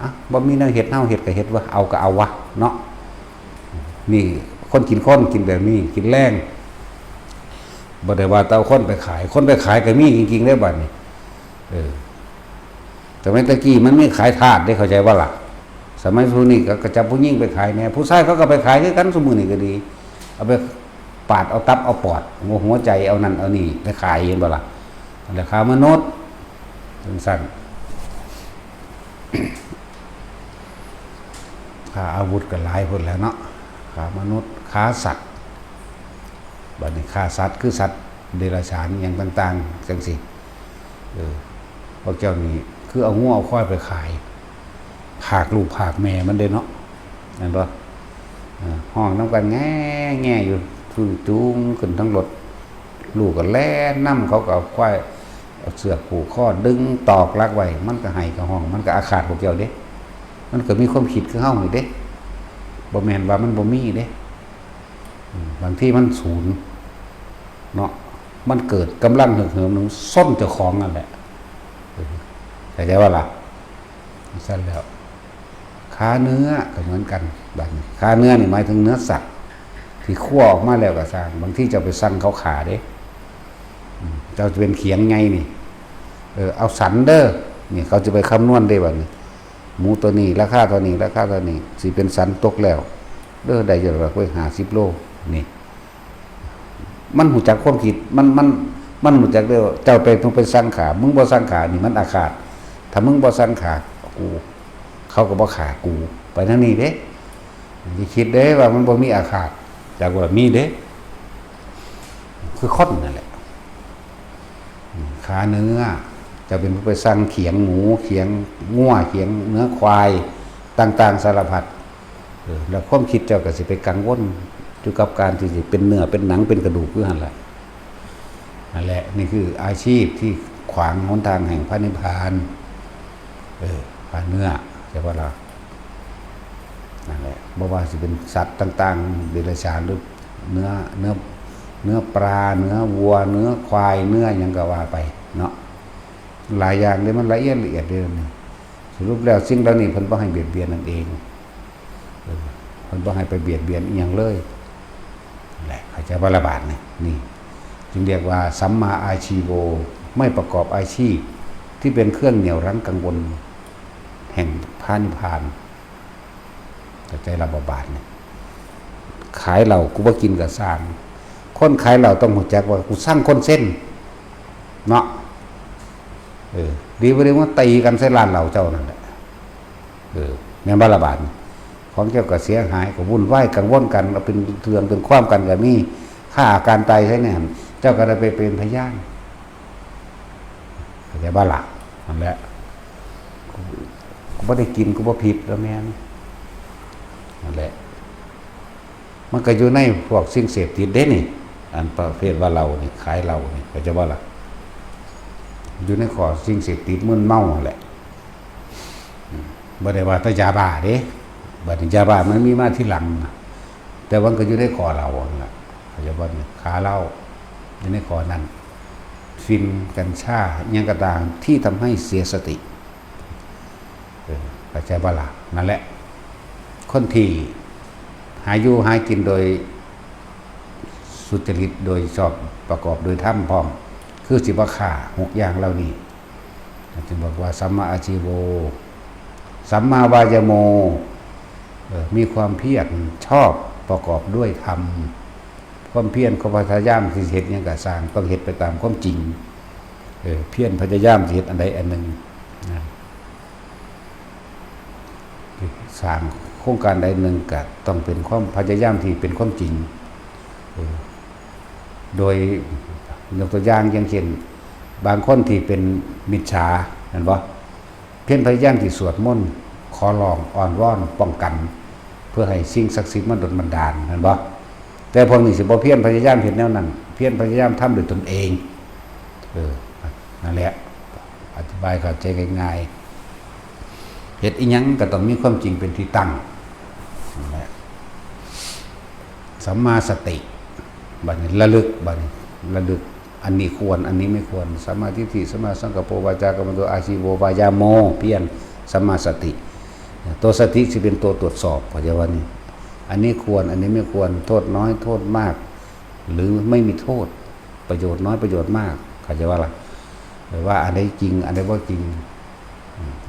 อ่ะ บ่มีแนวเฮ็ด เฮาเฮ็ดก็เฮ็ดวะ เอาก็เอาวะ เนาะ นี่คนกินคนกินแบบนี้ กินแรง บ่ได้ว่าแต่เอาคนไปขาย คนไปขายก็มีจริงๆเด้บัดนี้ เออ สมัยตะกี้มันมีขายทาสเด้ เข้าใจบ่ล่ะ สมัยซุมื้อนี้ก็ ก็จับผู้หญิงไปขายแหน่ ผู้ชายเขาก็ไปขายคือกันซุมื้อนี้ก็ดี เอาไปปาดเอาตับเอาปอด หัว หัวใจเอานั่นเอานี่ไปขาย เห็นบ่ล่ะ นั่นแหละค้ามนุษย์ จั่งซั่น ค้าอาวุธก็หลายพุ้นแหล้วเนาะ ค้ามนุษย์ ค้าสัตว์ บัดนี้ค้าสัตว์คือสัตว์เดรัจฉานอิหยังต่างๆ จั่งซี้ เออ พวกเจ้านี่คือเอางัวเอาควายไปขาย พรากลูกพรากแม่มันเด้เนาะ แม่นบ่ เออ ฮ้องนำกันแง่ๆอยู่ ถือจูงขึ้นเทิงรถ ลูกก็แล่นนำ เขาก็เอาควาย เอาเสือกผูกคอ ดึงตอกหลักไว้ มันก็ไห้ก็ฮ้อง มันก็อาฆาตพวกเจ้าเด้ มันก็มีความคิดคือเฮานี่เด้ บ่แม่นว่ามันบ่มีเด้ อืม บางทีมันสูนเนาะ มันเกิดกำลังเหิกเหิมหนึ่ง ซนเจ้าของนั่นแหละ เออ เข้าใจบ่ล่ะ ซั่นแล้ว ค้าเนื้อก็เหมือนกัน บัดนี้ ค้าเนื้อนี่หมายถึงเนื้อสัตว์ ที่คั่วออกมาแล้วก็ซ่าง บางทีเจ้าไปสั่งเขาฆ่าเด้ อืม เจ้าจะเป็นเขียงไงนี่ เออ เอาสันเด้อ นี่เขาจะไปคำนวณได้บัดนี้ หมูตัวนี้ราคาเท่านี้ ราคาเท่านี้ สิเป็นสันตกแล้ว เด้อ ได้อยู่ดอกเว้ย ห้าสิบโล นี่ มันรู้จักความคิด มัน มัน มันรู้จักเด้อ เจ้าไปต้องไปสั่งฆ่า มึงบ่สั่งฆ่านี่มันอาฆาต ถ้ามึงบ่สั่งฆ่ากู เขาก็บ่ฆ่ากู ไปทางนี้เด้ อย่าคิดเด้ว่ามันบ่มีอาฆาต จักว่ามีเด้ คือคนนั่นแหละ อืม ค้าเนื้อ เจ้าเป็นผู้ไปสั่งเขียงหมู เขียงงัว เขียงเนื้อควาย ต่างๆ สารพัด เออ แล้วความคิดเจ้าก็สิไปกังวลอยู่กับการที่สิเป็นเนื้อ เป็นหนัง เป็นกระดูกอยู่หั่นแหละ นั่นแหละ นี่คืออาชีพที่ขวางหนทางแห่งพระนิพพาน เออ ค้าเนื้อ ใช่ปะล่ะ นั่นแหละ บ่ว่าสิเป็นสัตว์ต่างๆ เดรัจฉาน หรือเนื้อ เนื้อ เนื้อปลา เนื้อวัว เนื้อควาย เนื้อหยังก็ว่าไปเนาะ หลายอย่างเลย มันละเอียดละเอียดเลยนี่ สรุปแล้วสิ่งเหล่านี้เพิ่นบ่ให้เบียดเบียนนั่นเอง เออ เพิ่นบ่ให้ไปเบียดเบียนอีหยังเลย แหละ เข้าใจบ่ละบาดนี่ นี่ จึงเรียกว่าสัมมาอาชีโว ไม่ประกอบอาชีพที่เป็นเครื่องเหนี่ยวรั้งกังวลแห่งพระนิพพาน เข้าใจละบ่บาดนี่ ขายเหล้ากูบ่กินก็ซ่าง คนขายเหล้าต้องรู้จักว่ากูซ่างคนเซ็น เนาะ เออ ดีบ่ดีมาตีกันใส่ร้านเหล้าเจ้านั่นแหละ เออ แม่นบ่ละบาดนี่ ของเจ้าก็เสียหาย ก็วุ่นวายกังวลกัน เอาเป็นเรื่องเป็นความกันก็มี ฆ่ากันตายใส่เนี่ย เจ้าก็ได้ไปเป็นพยาน เข้าใจบ่ล่ะ นั่นแหละ กู กูบ่ได้กิน กูบ่ผิดแล้วแม่น นั่นแหละ มันก็อยู่ในพวกสิ่งเสพติดเด้นี่ อันประเภทว่าเหล้านี่ ขายเหล้านี่ เข้าใจบ่ล่ะ อยู่ในข้อสิ่งเสพติดมึนเมานั่นแหละ อืม บ่ได้ว่าแต่ยาบ้าเด้ บัดนี้ยาบ้ามันมีมาทีหลังนะ แต่มันก็อยู่ในข้อเหล้านั่นล่ะ เข้าใจบ่นี่ ค้าเหล้า อยู่ในข้อนั้น ฝิ่น กัญชา อิหยังก็ตามที่ทำให้เสียสติ เออ เข้าใจบ่ล่ะ นั่นแหละ คนที่หาอยู่หากินโดยสุจริต โดยชอบ ประกอบโดยธรรมพร้อม คือสิบ่ฆ่า หกอย่างเหล่านี้ จึงบอกว่าสัมมาอาชีโว สัมมาวายโม เอ่อ มีความเพียรชอบประกอบด้วยธรรม ความเพียร ความพยายามที่เฮ็ดหยังก็ซ่าง ต้องเฮ็ดไปตามความจริง เออ เพียรพยายามที่เฮ็ดอันใดอันหนึ่งนะ ส สร้างโครงการใดหนึ่งก็ต้องเป็นความพยายามที่เป็นความจริง เออ โดยยกตัวอย่างอย่างเช่น บางคนที่เป็นมิจฉา แม่นบ่ เพียรพยายามที่สวดมนต์ ขอร้องอ้อนวอนป้องกัน เพื่อให้สิ่งศักดิ์สิทธิ์มาดลบันดาล แม่นบ่ แต่พวกนี้สิบ่เพียรพยายามเฮ็ดแนวนั้น เพียรพยายามทำด้วยตนเอง เออ นั่นแหละ อธิบายเข้าใจง่ายๆ เฮ็ดอิหยังก็ต้องมีความจริงเป็นที่ตั้ง นั่นแหละ สัมมาสติ บัดนี้ระลึก บัดนี้ระลึก อันนี้ควร อันนี้ไม่ควร สัมมาทิฏฐิ สัมมาสังกัปโป วาจากัมมันโต อาชีโว วายาโม เพียร สัมมาสติ ตัวสติสิเป็นตัวตรวจสอบ เข้าใจว่านี่ อันนี้ควร อันนี้ไม่ควร โทษน้อย โทษมาก หรือไม่มีโทษ ประโยชน์น้อย ประโยชน์มาก เข้าใจว่าล่ะ หรือว่าอันใดจริง อันใดบ่จริง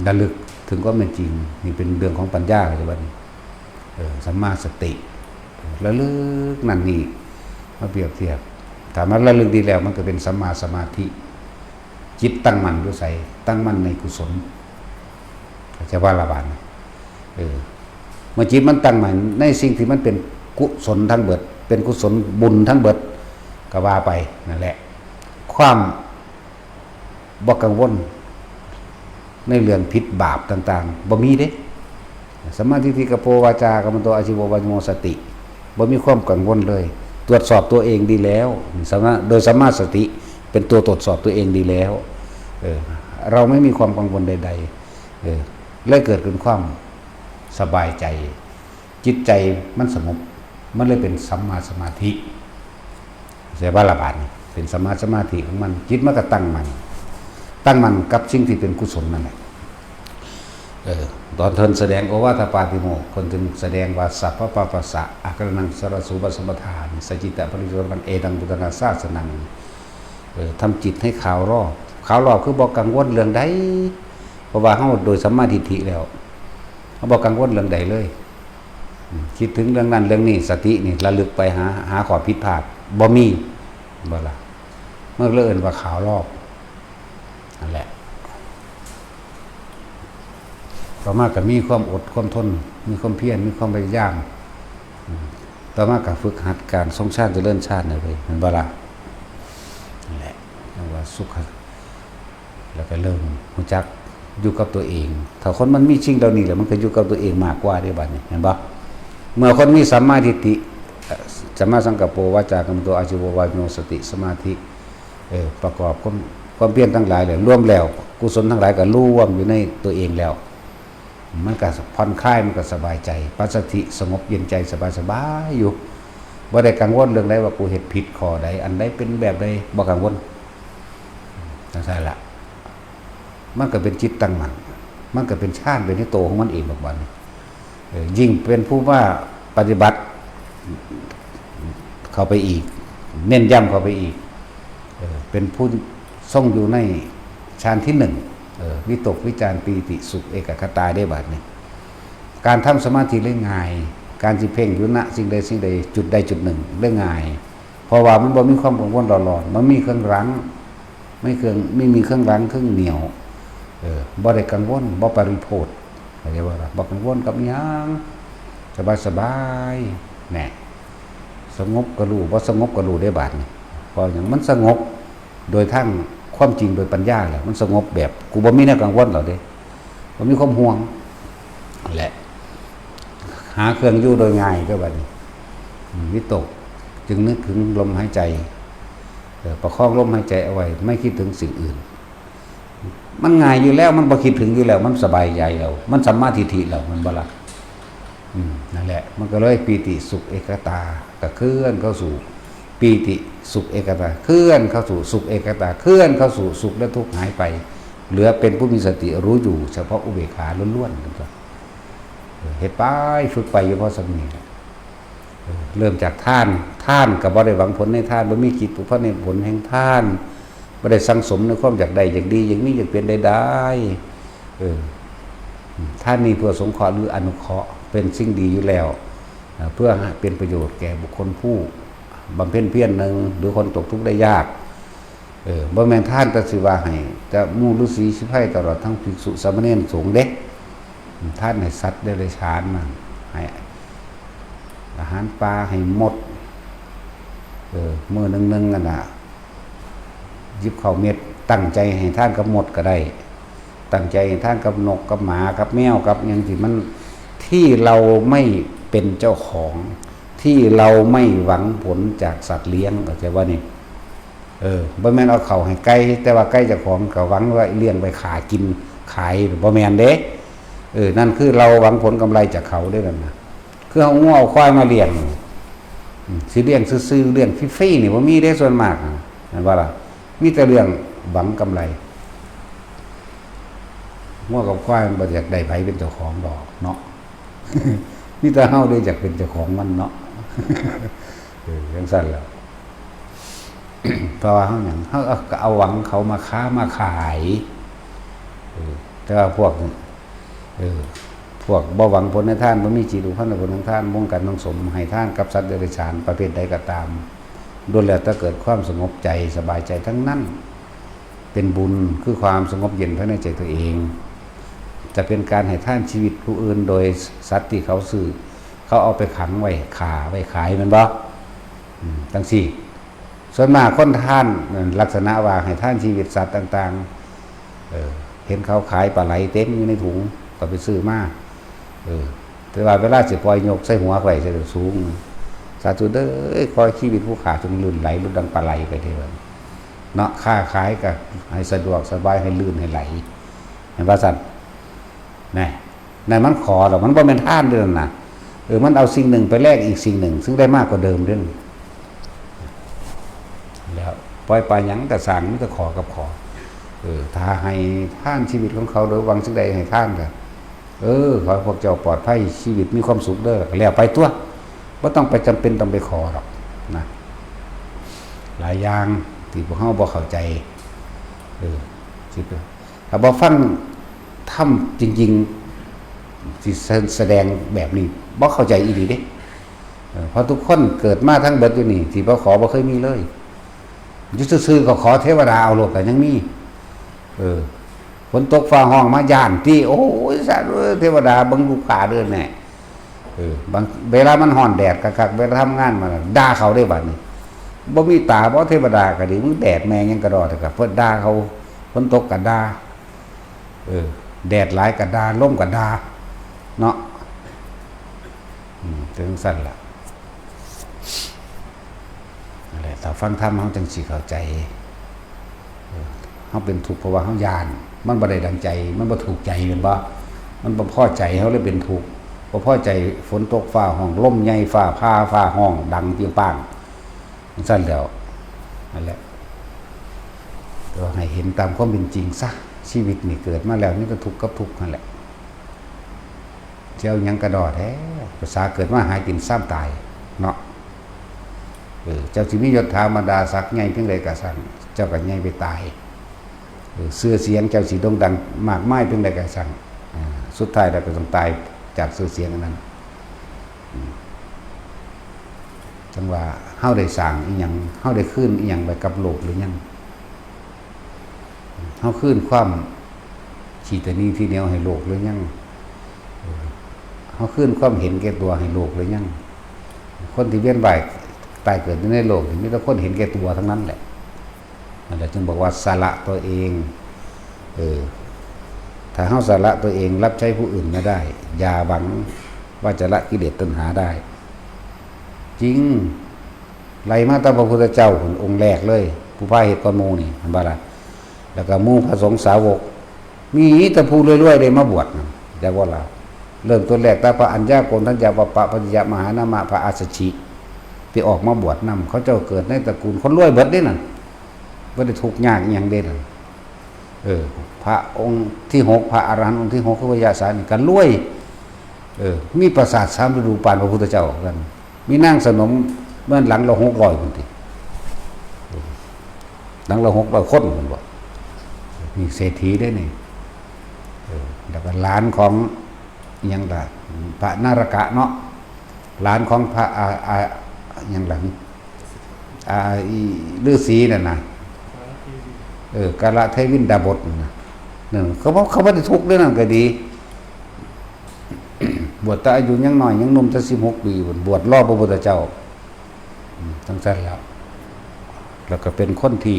ระลึกถึงความเป็นจริง นี่เป็นเรื่องของปัญญา เข้าใจว่านี่ เออ สัมมาสติ ระลึกนั่นนี่ มาเปรียบเทียบ ถ้ามันระลึกดีแล้ว มันก็เป็นสัมมาสมาธิ จิตตั้งมั่นอยู่ไส ตั้งมั่นในกุศล เข้าใจว่าล่ะ บาดนี้ เออ เมื่อจิตมันตั้งมั่นในสิ่งที่มันเป็นกุศลทั้งเบิด เป็นกุศลบุญทั้งเบิด ก็ว่าไป นั่นแหละ ความบ่กังวลในเรื่องผิดบาปต่างๆ บ่มีเด้ สัมมาทิฏฐิกะโป วาจากัมมันโต อาชีโว วายาโม สติ บ่มีความกังวลเลย ตรวจสอบตัวเองดีแล้ว สัมมา โดยสัมมาสติเป็นตัวตรวจสอบตัวเองดีแล้ว เออ เราไม่มีความกังวลใดๆ เออ เลยเกิดเป็นความสบายใจ จิตใจมันสงบ มันเลยเป็นสัมมาสมาธิ เข้าใจว่าล่ะ บาดนี้ เป็นสัมมาสมาธิของมัน จิตมันก็ตั้งมั่น ตั้งมั่นกับสิ่งที่เป็นกุศลนั่นแหละ เออ ตอนเพิ่นแสดงโอวาทปาติโมกข์ เพิ่นจึงแสดงว่า สัพพะปะปัสสะ อะกะรัณัง สะระสูปะสัมปทา สัจจิตะปริสุทธัง เอตังพุทธนาสาสนัง เออ ทำจิตให้ขาวรอบ ขาวรอบคือบ่กังวลเรื่องใด เพราะว่าเฮาโดยสัมมาทิฏฐิแล้ว เฮาบ่กังวลเรื่องใดเลย อืม คิดถึงเรื่องนั้นเรื่องนี้ สตินี่ระลึกไปหา หาข้อผิดพลาด บ่มี บ่ล่ะ มันเลยเอิ้นว่าขาวรอบ นั่นแหละ ต่อมาก็มีความอดความทน มีความเพียร มีความพยายาม อืม ต่อมาก็ฝึกหัดการทรงฌานเจริญฌานนี่เว้ย แม่นบ่ล่ะ นั่นแหละ เรียกว่าสุขะ แล้วก็เริ่มรู้จักอยู่กับตัวเอง ถ้าคนมันมีสิ่งเหล่านี้แล้ว มันก็อยู่กับตัวเองมากกว่าเด้ บาดนี้ เห็นบ่ เมื่อคนมีสัมมาทิฏฐิ เอ่อ สัมมาสังกัปโป วาจากัมมันโต อาชีโว วายาโม สติ สมาธิ เออ ประกอบความ ความเพียรทั้งหลายแล้ว รวมแล้ว กุศลทั้งหลายก็รวมอยู่ในตัวเองแล้ว มันก็ผ่อนคลาย มันก็สบายใจ ปัสสัทธิ สงบเย็นใจ สบายๆ อยู่ บ่ได้กังวลเรื่องใดว่ากูเฮ็ดผิดข้อใด อันใดเป็นแบบใด บ่กังวล จั่งซั้นล่ะ มันก็เป็นจิตตั้งมั่น มันก็เป็นฌาน เป็นในตัวของมันเอง บัดนี้ เออ ยิ่งเป็นผู้ว่าปฏิบัติเข้าไปอีก เน้นย้ำเข้าไปอีก เออ เป็นผู้ทรงอยู่ในฌานที่หนึ่ง เออ วิตกวิจารปีติสุขเอกัคคตาได้ บาดนี้ การทำสมาธิเลยง่าย การสิเพ่งอยู่ณสิ่งใดสิ่งใด จุดใดจุดหนึ่งเลยง่าย เพราะว่ามันบ่มีความกังวลเร่าร้อน มันมีเครื่องรั้ง ไม่เครื่อง ไม่มีเครื่องรั้งเครื่องเหนี่ยว เออ บ่ได้กังวล บ่ปริโภท เข้าใจบ่ล่ะ บ่กังวลกับอิหยัง สบายๆ แหน่ สงบก็รู้ บ่สงบก็รู้ได้ บาดนี้ เพราะหยัง มันสงบโดยทางความจริง โดยปัญญาแล้ว มันสงบแบบ กูบ่มีแนวกังวลแล้วเด้ บ่มีความห่วง แหละ หาเครื่องอยู่โดยง่ายก็ บาดนี้ อืม วิตก จึงนึกถึงลมหายใจ เออ ประคองลมหายใจเอาไว้ ไม่คิดถึงสิ่งอื่น มันง่ายอยู่แล้ว มันบ่คิดถึงอยู่แล้ว มันสบายใจแล้ว มันสัมมาทิฏฐิแล้ว แม่นบ่ล่ะ อืม นั่นแหละ มันก็เลยปีติสุขเอกัคคตา ก็เคลื่อนเข้าสู่ปีติสุขเอกัคคตา เคลื่อนเข้าสู่สุขเอกัคคตา เคลื่อนเข้าสู่สุขและทุกข์หายไป เหลือเป็นผู้มีสติรู้อยู่เฉพาะอุเบกขาล้วนๆ นั่นก็ เออ เฮ็ดไป ฝึกไปอยู่พอส่ำนี้แหละ เออ เริ่มจากทาน ทานก็บ่ได้หวังผลในทาน บ่มีจิตผูกพันในผลแห่งทาน บ่ได้สั่งสมในความอยากได้ อยากดี อยากมี อยากเป็นใดๆ เออ ทานนี้เพื่อสงเคราะห์หรืออนุเคราะห์ เป็นสิ่งดีอยู่แล้ว เอ่อ เพื่อให้เป็นประโยชน์แก่บุคคลผู้บำเพ็ญเพียรหนึ่ง หรือคนตกทุกข์ได้ยาก เออ บ่แม่นทานแต่สิว่าให้แต่หมู่ฤๅษีชีไพรตลอดทั้งภิกษุสามเณรสงฆ์เด้ ทานให้สัตว์เดรัจฉานนั่น ให้อาหารปลาให้หมด เออ มื้อหนึ่งๆ นั่นน่ะ หยิบข้าวเม็ด ตั้งใจให้ทานกับมดก็ได้ ตั้งใจให้ทานกับนกกับหมากับแมวกับหยังที่มัน ที่เราไม่เป็นเจ้าของ ที่เราไม่หวังผลจากสัตว์เลี้ยง เข้าใจบ่นี่ เออ บ่แม่นเอาเข้าให้ไก่ แต่ว่าไก่เจ้าของก็หวังว่าเลี้ยงไว้ฆ่ากินขาย บ่แม่นเด้ เออ นั่นคือเราหวังผลกำไรจากเขาเด้นั่นน่ะ คือเอางัวเอาควายมาเลี้ยง อืม สิเลี้ยงซื่อๆ เลี้ยงฟรีๆ นี่บ่มีเด้ส่วนมากน่ะ แม่นบ่ล่ะ มีแต่เรื่องหวังกำไร งัวกับควายมันบ่อยากได้ไผเป็นเจ้าของดอกเนาะ มีแต่เฮาเด้อยากเป็นเจ้าของมันเนาะ เออ จั่งซั้นแหละ เพราะว่าเฮาหยัง เฮาก็เอาหวังเขามาค้ามาขาย เออ แต่ว่าพวก เออ พวกบ่หวังผลในทาน บ่มีจิตผูกพันในผลของทาน มุ่งกันทั้งสม ให้ทานกับสัตว์เดรัจฉานประเภทใดก็ตาม ล้วนแล้วแต่เกิดความสงบใจ สบายใจทั้งนั้น เป็นบุญ คือความสงบเย็นภายในใจตัวเอง จะเป็นการให้ทานชีวิตผู้อื่น โดยสัตว์ที่เขาซื้อ เขาเอาไปขังไว้ ฆ่าไว้ขาย แม่นบ่ อืม จั่งซี้ ส่วนมากคนทาน ลักษณะว่าให้ทานชีวิตสัตว์ต่างๆ เออ เห็นเขาขายปลาไหลเต็มอยู่ในถุง ก็ไปซื้อมา เออ แต่ว่าเวลาสิปล่อยยกใส่หัวไว้ ใส่สูง สาธุเด้อ ขอให้ชีวิตผู้ข้าจงลื่นไหล หลุดดังปลาไหลไปเถิด เนาะ ค้าขายก็ให้สะดวกสบาย ให้ลื่นให้ไหล แม่นบ่ซั่น นะ นั่นมันขอดอก มันบ่แม่นทานเด้อนั่นน่ะ เออ มันเอาสิ่งหนึ่งไปแลกอีกสิ่งหนึ่ง ซึ่งได้มากกว่าเดิมเด้อ แล้วปล่อยปลาหยังก็ซ่าง มีแต่ขอกับขอ เออ ถ้าให้ทานชีวิตของเขาโดยหวังสิ่งใดให้ทานก็ เออ ขอให้พวกเจ้าปลอดภัย ชีวิตมีความสุขเด้อ ก็แล้วไปตั๊ว บ่ต้องไปจำเป็นต้องไปขอดอกนะ หลายอย่างที่พวกเฮาบ่เข้าใจ เออ สิไป ถ้าบ่ฟังธรรมจริงๆ สิแส- แสดงแบบนี้ บ่เข้าใจอีหลีเด้ เออ เพราะทุกคนเกิดมาทั้งเบิดอยู่นี่ ที่บ่ขอบ่เคยมีเลย อยู่ซื่อๆ ก็ขอเทวดาเอาโลดก็ยังมี เออ ฝนตกฟ้าฮ้องมาย้านติ โอ้ย สาธุ เทวดาเบิ่งลูกข้าเด้อแน่ เออ บางเวลามันฮ้อนแดดคักๆ เวลาทำงานมาน่ะ ด่าเขาเด้บัดนี้ บ่มีตาบ่ เทวดาก็ดี มึงแดดแม่งหยังกะดอ แต่ก็เพิ่นด่าเขา ฝนตกก็ด่า เออ แดดหลายก็ด่า ลมก็ด่า เนาะ อืม จั่งซั้นล่ะ นั่นแหละ ถ้าฟังธรรมเฮาจั่งสิเข้าใจ เออ เฮาเป็นทุกข์เพราะว่าเฮาย้าน มันบ่ได้ดังใจ มันบ่ถูกใจ แม่นบ่ มันบ่พอใจ เฮาเลยเป็นทุกข์ บ่พอใจ ฝนตกฟ้าฮ้อง ลมใหญ่ ฟ้าผ่า ฟ้าฮ้อง ดังเปรียงป้าง จั่งซั้นแหล้ว นั่นแหละ แต่ว่าให้เห็นตามความเป็นจริงซะ ชีวิตนี่เกิดมาแล้วมีแต่ทุกข์กับทุกข์นั่นแหละ สิเอาหยังกะดอแท้ ภาษาเกิดมาหากินซ้ำตายเนาะ เออ เจ้าสิมียศถาบรรดาศักดิ์ใหญ่เพียงใดก็ช่าง เจ้าก็ใหญ่ไปตาย เออ ชื่อเสียงเจ้าสิโด่งดังมากมายเพียงใดก็ช่าง อ่า สุดท้ายแล้วก็ต้องตายจากชื่อเสียงอันนั้น อืม จั่งว่าเฮาได้สร้างอิหยัง เฮาได้คืนอิหยังไว้กับโลกหรือยัง เฮาคืนความขี้ตะหนี่ทีเหนียวให้โลกหรือยัง เออ เฮาคืนความเห็นแก่ตัวให้โลกหรือยัง คนที่เวียนว่ายตายเกิดอยู่ในโลกนี่มีแต่คนเห็นแก่ตัวทั้งนั้นแหละ นั่นแหละจึงบอกว่าสละตัวเอง เออ ถ้าเฮาสละตัวเองรับใช้ผู้อื่นไม่ได้ อย่าหวังว่าจะละกิเลสตัณหาได้ จริง ไล่มาตั้งพระพุทธเจ้าพุ้นองค์แรกเลย ผู้พาเฮ็ดก่อนหมู่นี่ เห็นบ่ล่ะ แล้วก็หมู่พระสงฆ์สาวก มีแต่ผู้รวยๆได้มาบวชนะ แต่ว่าล่ะ เริ่มต้นแรกตั้งพระอัญญาโกณฑัญญาวัปปะปัจจยมหานามะพระอัสสชิ ที่ออกมาบวชนำ เขาเจ้าเกิดในตระกูลคนรวยเบิดเด้นั่น บ่ได้ทุกข์ยากอิหยังเด้นั่น เออ พระองค์ที่หก พระอรหันต์องค์ที่หก คือพระยาสานี่ก็รวย เออ มีปราสาทสามฤดูปานพระพุทธเจ้ากัน มีนางสนมเมืองหลังละหกร้อยพุ้นติ หลังละหกร้อยคนพุ้นบ่ นี่เศรษฐีเด้นี่ เออ แล้วก็หลานของอิหยังล่ะ พระนารกะเนาะ หลานของพระ อ่า อ่า อิหยังล่ะ อ่า อีฤาษีนั่นน่ะ เออ กาลเทวินดาบสนั่นน่ะ นั่น เขาบอกเขาบ่ได้ทุกข์เด้อนั่นก็ดี บวชแต่อายุยังน้อยยังหนุ่มแต่สิบหกปีพุ้น บวชรอพระพุทธเจ้า อืม จั่งซั่นแล้ว แล้วก็เป็นคนที่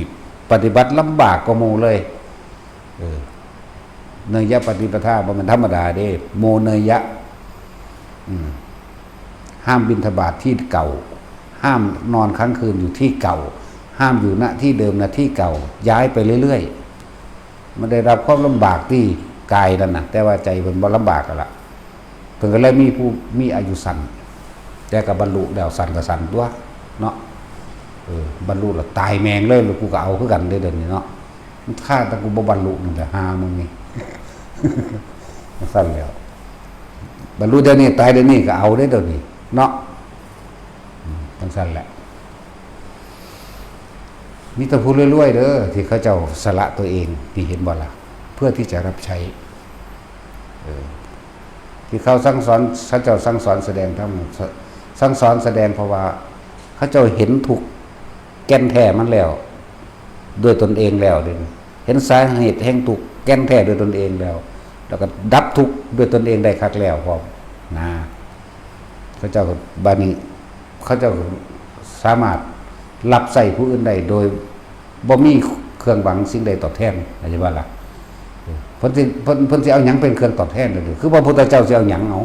ปฏิบัติลำบากกว่าหมู่เลย เออ เนยยะปฏิปทาบ่แม่นธรรมดาเด้ โมเนยยะ อืม ห้ามบิณฑบาตที่เก่า ห้ามนอนค้างคืนอยู่ที่เก่า ห้ามอยู่ณที่เดิม ณที่เก่า ย้ายไปเรื่อยๆ มันได้รับความลำบากที่กายนั่นน่ะ แต่ว่าใจเพิ่นบ่ลำบากนั่นล่ะ เพิ่นก็เลยมีผู้มีอายุสั้น แต่ก็บรรลุแล้วสั้นก็สั้นตั๊วเนาะ เออ บรรลุแล้วตายแม่งเลย กูก็เอาคือกันเด้อเดี๋ยวนี้เนาะ มันฆ่าแต่กูบ่บรรลุนี่แหละ หามึงนี่ จั่งซั่นแล้ว บรรลุเดี๋ยวนี้ ตายเดี๋ยวนี้ก็เอาเด้อเดี๋ยวนี้เนาะ อืม จั่งซั่นแหละ มีแต่ผู้รวยๆเด้อ ที่เขาเจ้าสละตัวเอง นี่เห็นบ่ล่ะ เพื่อที่จะรับใช้ เออ ที่เขาสั่งสอน เขาเจ้าสั่งสอนแสดงธรรม สั่งสอนแสดง เพราะว่าเขาเจ้าเห็นทุกข์แก่นแท้มันแล้ว ด้วยตนเองแล้วเด้ เห็นสาเหตุแห่งทุกข์แก่นแท้ด้วยตนเองแล้ว แล้วก็ดับทุกข์ด้วยตนเองได้คักแล้วพร้อม นะ เขาเจ้าก็ บัดนี้ เขาเจ้าก็สามารถรับใช้ผู้อื่นได้โดยบ่มีเครื่องหวังสิ่งใดตอบแทน เข้าใจบ่ล่ะ เออ เพิ่นสิ เพิ่น เพิ่นสิเอาหยังเป็นเครื่องตอบแทนเด้อ คือพระพุทธเจ้าสิเอาหยังเอา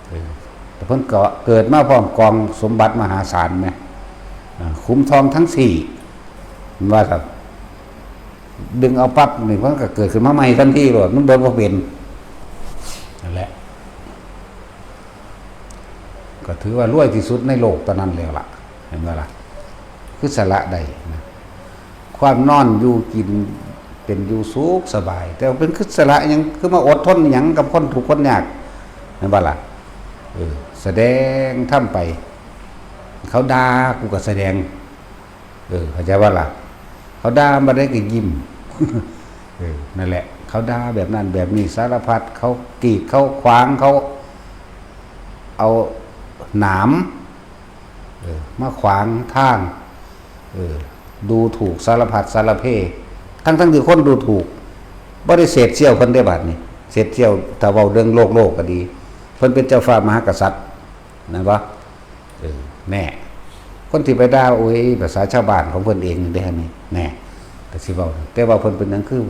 เออ แต่เพิ่นก็เกิดมาพร้อมกองสมบัติมหาศาลแหม อ่า ขุมทองทั้งสี่ ว่าซั่น ดึงเอาปั๊บนี่เพิ่นก็เกิดขึ้นมาใหม่ทันทีโลด มันเบิดบ่เป็น นั่นแหละ ก็ถือว่ารวยที่สุดในโลกตอนนั้นแล้วล่ะ เห็นบ่ล่ะ คือสละได้นะ ความนอนอยู่กินเป็นอยู่สุขสบาย แต่ว่าเป็นคือสละหยัง คือมาอดทนหยังกับคนทุกข์คนยาก เห็นบ่ล่ะ เออ แสดงธรรมไป เขาด่ากูก็แสดง เออ เข้าใจบ่ล่ะ เขาด่ามาได้ก็ยิ้ม เออ นั่นแหละ เขาด่าแบบนั้นแบบนี้สารพัด เขากีดเขาขวาง เขาเอาหนาม เออ มาขวางทาง เออ ดูถูกสารพัดสารเพ ทั้งๆที่คนดูถูก บ่ได้เศษเสี้ยวเพิ่นได้บาดนี้ เศษเสี้ยว ถ้าเว้าเรื่องโลกๆก็ดี เพิ่นเป็นเจ้าฟ้ามหากษัตริย์ นั่นบ่ เออ แน่ คนที่ไปด่า โอ้ย ภาษาชาวบ้านของเพิ่นเองเด้ นี่ แน่ แต่สิเว้า แต่ว่าเพิ่นเป็นหยังคือ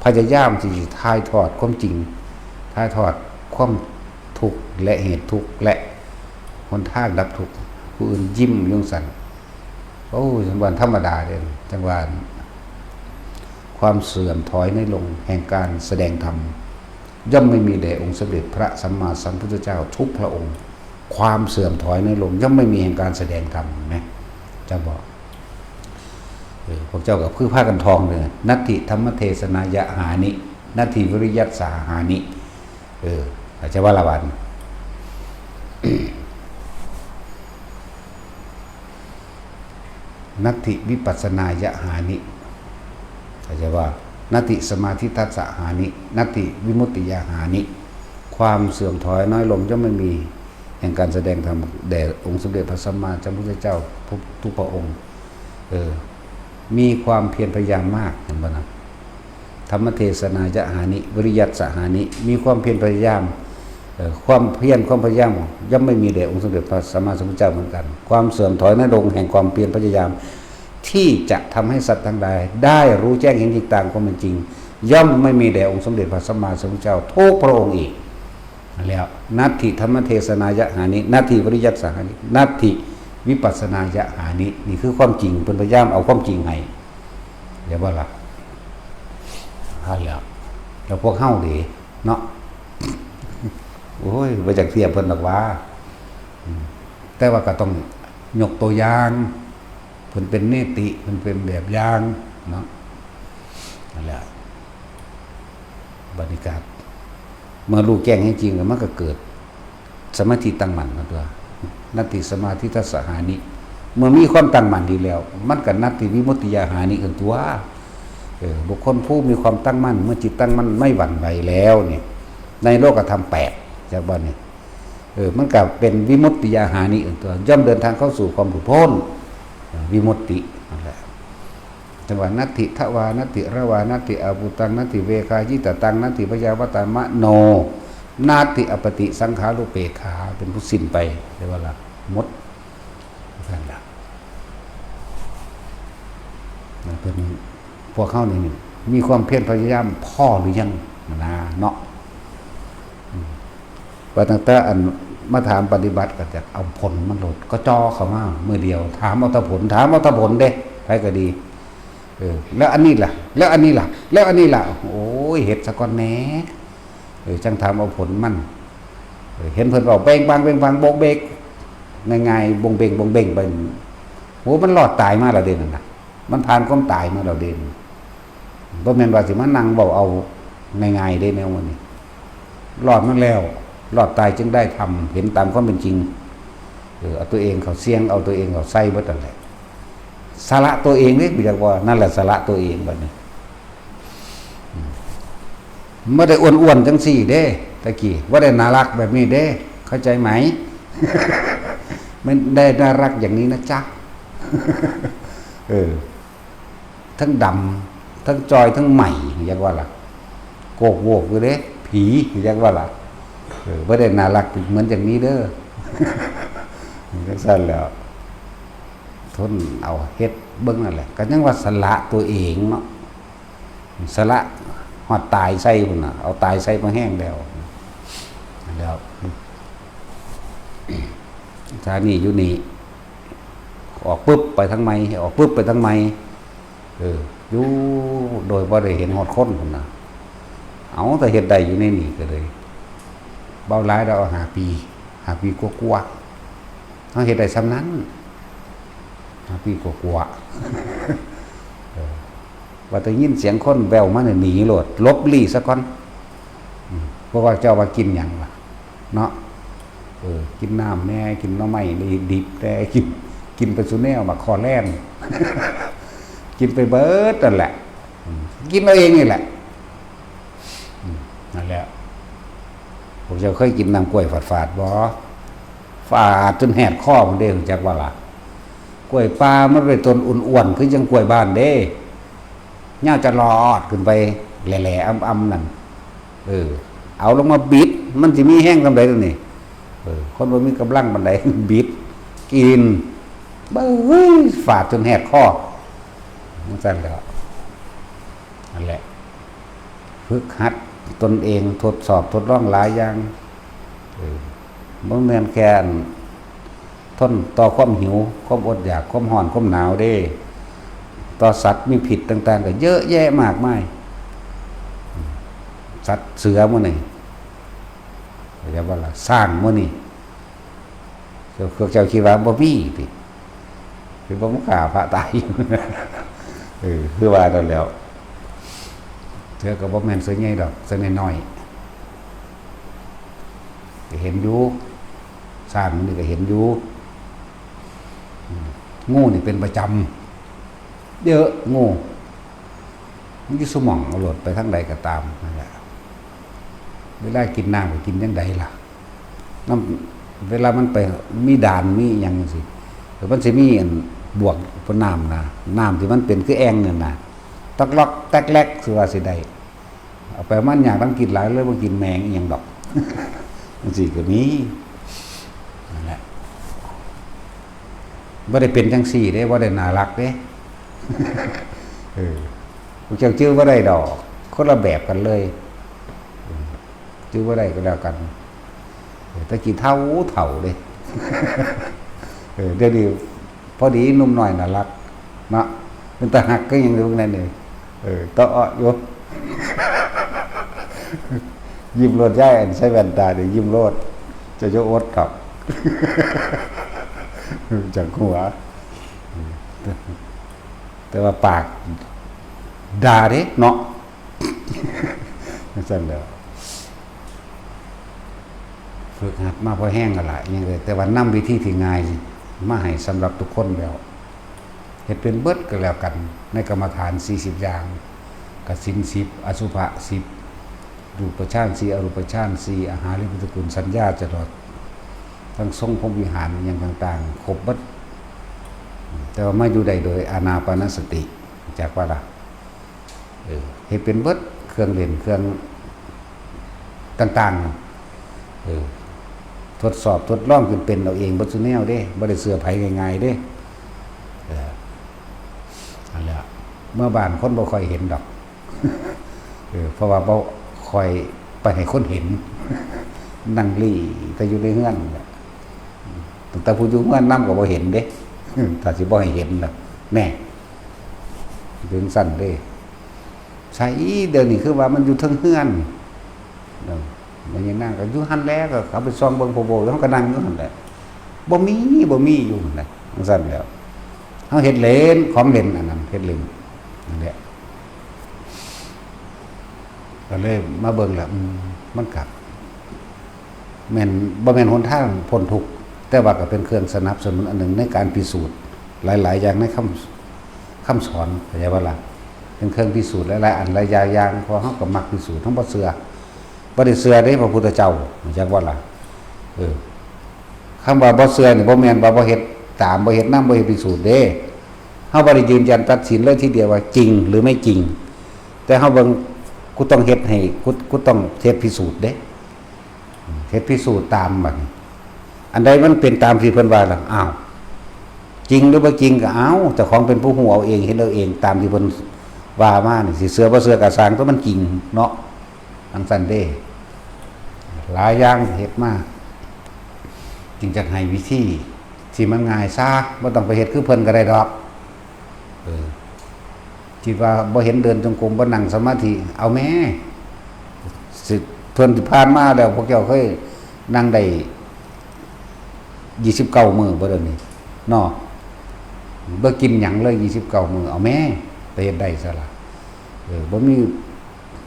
พยายามที่สิถ่ายทอดความจริง ถ่ายทอดความทุกข์และเหตุทุกข์ และหนทางดับทุกข์ ผู้อื่นยิ้มอยู่จั่งซั่น โอ้ย จั่งว่าธรรมดาเด้ จั่งว่า ความเสื่อมถอยน้อยลงแห่งการแสดงธรรม ย่อมไม่มีแด่องค์สมเด็จพระสัมมาสัมพุทธเจ้าทุกพระองค์ ความเสื่อมถอยน้อยลง ย่อมไม่มีแห่งการแสดงธรรม เห็นไหม เจ้าบอก เออ พวกเจ้าก็คือพากันท่องเลย นัตถิธรรมเทศนายะหานิ นัตถิวิริยัสสาหานิ เออ อาจจะว่าละวัน นัตถิวิปัสสนายะหานิ อาจจะว่า นัตถิสมาธิทัสสะหานิ นัตถิวิมุตติยาหานิ ความเสื่อมถอยน้อยลงย่อมไม่มี แห่งการแสดงธรรมแด่องค์สมเด็จพระสัมมาสัมพุทธเจ้าทุกพระองค์ เออ มีความเพียรพยายามมาก เห็นบ่นะ ธรรมเทศนายะหานิ วิริยัสสะหานิ มีความเพียรพยายาม เอ่อ ความเพียรความพยายามย่อมไม่มีแด่องค์สมเด็จพระสัมมาสัมพุทธเจ้าเหมือนกัน ความเสื่อมถอยน้อยลงแห่งความเพียรพยายาม ที่จะทำให้สัตว์ทั้งหลายได้รู้แจ้งเห็นจริงตามความเป็นจริง ย่อมไม่มีแด่องค์สมเด็จพระสัมมาสัมพุทธเจ้าทุกพระองค์อีก นั่นแหล้ว นัตถิธรรมเทศนายะหานิ นัตถิวิริยัสสะหานิ นัตถิวิปัสสนายะหานิ นี่คือความจริง เพิ่นพยายามเอาความจริงให้ เดี๋ยวว่าล่ะ หั้นแหล้ว แล้วพวกเฮาเด้ เนาะ โอ้ย บ่อยากเทียบเพิ่นดอกหว่า อืม แต่ว่าก็ต้องยกตัวอย่าง เพิ่นเป็นเนติ เพิ่นเป็นแบบอย่าง เนาะ นั่นแหละ บัดนี้ก็ เมื่อรู้แจ้งแห่งจริงแล้วมันก็เกิดสมาธิตั้งมั่นมาตัว นัตถิสมาธิทัสสะหานิ เมื่อมีความตั้งมั่นดีแล้ว มันก็นัตถิวิมุตติยาหานิขึ้นตัว เออ บุคคลผู้มีความตั้งมั่น เมื่อจิตตั้งมั่นไม่หวั่นไหวแล้วเนี่ย ในโลกธรรมแปด จากบ้านนี้ เออ มันก็เป็นวิมุตติยาหานิขึ้นตัว ย่อมเดินทางเข้าสู่ความหลุดพ้น เออ วิมุตติ นั่นแหละ จังหวะ นัตถิทวา นัตถิระวา นัตถิอาภูตัง นัตถิเวคายิตตัง นัตถิพยาวัตตามโน นาฏฐิอัปปติสังขารุเปกขา เป็นผู้สิ้นไป เรียกว่าละหมดนั่นละนะ เป็นพวกเขานี่มีความเพียรพยายามพอหรือยังนะเนาะ อืม ว่าตั้งแต่อันมาถามปฏิบัติก็จะเอาผลมันโลด ก็จ่อเข้ามามือเดียว ถามเอาแต่ผล ถามเอาแต่ผลเด้ ใครก็ดี เออ แล้วอันนี้ล่ะ แล้วอันนี้ล่ะ แล้วอันนี้ล่ะ โอ้ย เฮ็ดซะก่อนแหน่ เออ จังถามเอาผลมัน เออ เห็นเพิ่นเว้าเบ่งบางเบ่งบางโบกเบก ง่ายๆ บงเบ่งบงเบ่งไป โห มันรอดตายมาแล้วเด้นั่นน่ะ มันผ่านความตายมาแล้วเด้ บ่แม่นว่าสิมานั่งเว้าเอาง่ายๆ เด้แนวนี้ รอดมาแล้ว รอดตายจึงได้ธรรม เห็นตามความเป็นจริง เออ เอาตัวเองเข้าเสี่ยง เอาตัวเองเข้าใส่เบิดนั่นแหละ สละตัวเองเด้ กูอยากว่า นั่นแหละสละตัวเองบัดนี้ อืม บ่ได้อ้วนๆ จังซี่เด้ ตะกี้ บ่ได้น่ารักแบบนี้เด้ เข้าใจไหม ไม่ได้น่ารักอย่างนี้นะจ๊ะ เออ ทั้งดำ ทั้งจอย ทั้งใหม่ อยากว่าล่ะ โกกโวกอยู่เด้ ผี อยากว่าล่ะ เออ บ่ได้น่ารักเหมือนอย่างนี้เด้อ จังซั่นแหล้ว ทนเอาเฮ็ดเบิ่งนั่นแหละ ก็ยังว่าสละตัวเองเนาะ สละฮอดตายใส่พุ้นน่ะ เอาตายใส่พอแฮงแล้ว แล้ว สถานีอยู่นี่ ออกปึ๊บไปทางใหม่ ออกปึ๊บไปทางใหม่ เออ อยู่โดยบ่ได้เห็นฮอดคนพุ้นน่ะ เอาแต่เฮ็ดได้อยู่ในนี่ก็เลย เบาหลายดอก ห้าปี ห้าปีกว่าๆ เฮาเฮ็ดได้ส่ำนั้น ห้าปีกว่าๆ เออ ว่าแต่ยินเสียงคนแว่วมาเนี่ยหนีโลด หลบลี้ซะก่อน อืม เพราะว่าเจ้าว่ากินหยังล่ะ เนาะ เออ กินน้ำแหน่ กินหน่อไม้ดิบแหน่ กิน กินไปซุแนว หมากคอแล่น กินไปเบิดนั่นแหละ อืม กินเอาเองนี่แหละ อืม นั่นแหละ พวกเจ้าเคยกินน้ำกล้วยฝาดๆ บ่ ฝาดจนแหดคอพุ้นเด้ รู้จักบ่ล่ะ กล้วยป่ามันเป็นต้นอ้วนๆ คือจังกล้วยบ้านเด้ ยาวจะลอดขึ้นไป แหล่ๆ อ่ำๆ นั่น เออ เอาลงมาบิด มันสิมีแฮงส่ำใด๋ตัวนี้ เออ คนบ่มีกำลังปานใด๋ บิด กิน เบ้ย ฝาดจนแหดคอ จังซั่นแหล้ว นั่นแหละ ฝึกหัดตนเอง ทดสอบทดลองหลายอย่าง เออ บ่แม่นแค่อันทนต่อความหิว ความอดอยาก ความร้อน ความหนาวเด้ ต่อสัตว์มีพิษต่างๆ ก็เยอะแยะมากมาย สัตว์เสือหมู่นี่ เข้าใจบ่ล่ะ ช้างหมู่นี่ เจ้า พวกเจ้าคิดว่าบ่มีติ เป็นบ่มาฆ่าพระตายอยู่ เออ คือว่านั่นแหล้ว เทื่อก็บ่แม่นเสือใหญ่ดอก เสือน้อยๆ ก็เห็นอยู่ ช้างนี่ก็เห็นอยู่ อืม งูนี่เป็นประจำ เยอะ งู มันอยู่ซุหม่อง เอาโลด ไปทางใดก็ตามนั่นแหละ เวลากินน้ำก็กินจั่งใดล่ะ น้ำ เวลามันไปมีด่านมีหยังจั่งซี้ แล้วมันสิมีอันบวกพวกน้ำนะ น้ำที่มันเป็นคือแอ่งนั่นนะ ตักล็อกแตกแลก คือว่าสิได้ เอาไปมันอยากต้องกินหลายเลย บ่กินแมงอีหยังดอก จั่งซี้ก็มี นั่นแหละ บ่ได้เป็นจั่งซี้เด้ บ่ได้น่ารักเด้ เออ พวกเจ้าจื่อบ่ได้ดอก คนละแบบกันเลย เออ จื่อบ่ได้ก็แล้วกัน เออ แต่กี้เฒ่าเฒ่าเด้ เออ เดี๋ยวนี้พอดีหนุ่มน้อยน่ารัก เนาะ เป็นตาฮักก็ยังอยู่นั่นเอง เออ ตะเอ้ออยู่ ยิ้มโลดยาย อันใส่แว่นตานี่ยิ้มโลด เจ้าจะอดครับ จังหัว แต่ว่าปากด่าเด้เนาะ จั่งซั่นแหล้ว ฝึกหัดมาพอแฮงแล้วล่ะ ยังเลย แต่ว่านำวิธีที่ง่ายมาให้สำหรับทุกคนแล้ว เฮ็ดเป็นเบิดก็แล้วกัน ในกรรมฐานสี่สิบอย่าง กสิณสิบ อสุภะสิบ รูปฌานสี่ อรูปฌานสี่ อาหาริยปฏิกูลสัญญา จรด ทั้งทรงพรหมวิหารอิหยังต่างๆ ครบเบิด แต่ว่ามาอยู่ได้โดยอานาปานสติ จักว่าล่ะ เออ เฮ็ดเป็นเบิด เครื่องเล่น เครื่องต่าง เออ ทดสอบทดลองจนเป็นเอาเองเบิดซุแนวเด้ บ่ได้เชื่อไผง่ายๆเด้ เออ นั่นแหละ เมือบ้านคนบ่ค่อยเห็นดอก เออ เพราะว่าบ่ค่อยไปให้คนเห็น นั่งหลี้แต่อยู่ในเฮือนนั่นแหละ ตั้งแต่ผู้อยู่เฮือนนำก็บ่เห็นเด้ ถ้าสิบ่ให้เห็นน่ะ แน่ เป็นซั่นเด้ ใช่ เดี๋ยวนี้คือว่ามันอยู่เทิงเฮือน เออ แม่ยายนางก็อยู่หั่นแหละ ก็เขาไปส่องเบิ่งโพโบ แล้วเขาก็นั่งอยู่หั่นแหละ บ่มี บ่มีอยู่หั่นแหละ จั่งซั่นแหล้ว เขาเฮ็ดเล่น ของเล่นอันนั้น เฮ็ดเล่น นั่นแหละ ก็เลยมาเบิ่งแล้ว อืม มันก็ แม่น บ่แม่นหนทางพ้นทุกข์ แต่ว่าก็เป็นเครื่องสนับสนุนอันหนึ่งในการพิสูจน์หลายๆอย่างในคำ คำสอน เข้าใจบ่ล่ะ เป็นเครื่องพิสูจน์หลายๆอันหลายอย่าง เพราะเฮาก็มักพิสูจน์ เฮาบ่เชื่อ บ่ได้เชื่อเด้พระพุทธเจ้า เข้าใจบ่ล่ะ เออ คำว่าบ่เชื่อนี่บ่แม่นว่าบ่เฮ็ดตาม บ่เฮ็ดนำ บ่เฮ็ดพิสูจน์เด้ เฮาบ่ได้ยืนยันตัดสินเลยทีเดียวว่าจริงหรือไม่จริง แต่เฮาเบิ่ง กูต้องเฮ็ดให้ กู กูต้องเฮ็ดพิสูจน์เด้ เฮ็ดพิสูจน์ตามบัดนี้ อันใดมันเป็นตามที่เพิ่นว่าล่ะ อ้าว จริงหรือบ่จริงก็เอา เจ้าของเป็นผู้ฮู้เอาเอง เห็นเอาเอง ตามที่เพิ่นว่ามานี่ สิเชื่อบ่เชื่อก็ซ่าง แต่มันจริงเนาะ จั่งซั่นเด้ หลายอย่างเฮ็ดมา จึงจักให้วิธีที่มันง่ายซะ บ่ต้องไปเฮ็ดคือเพิ่นก็ได้ดอก เออ คิดว่าบ่เห็นเดินจงกรม บ่นั่งสมาธิ เอาแม่ สิ เพิ่นที่ผ่านมาแล้ว พวกเจ้าเคยนั่งได้ ยี่สิบเก้ามื้อบ่เดี๋ยวนี้ เนาะ บ่กินหยังเลย ยี่สิบเก้ามื้อ เอาแม่ ไปเฮ็ดได้ซะล่ะ เออ บ่มี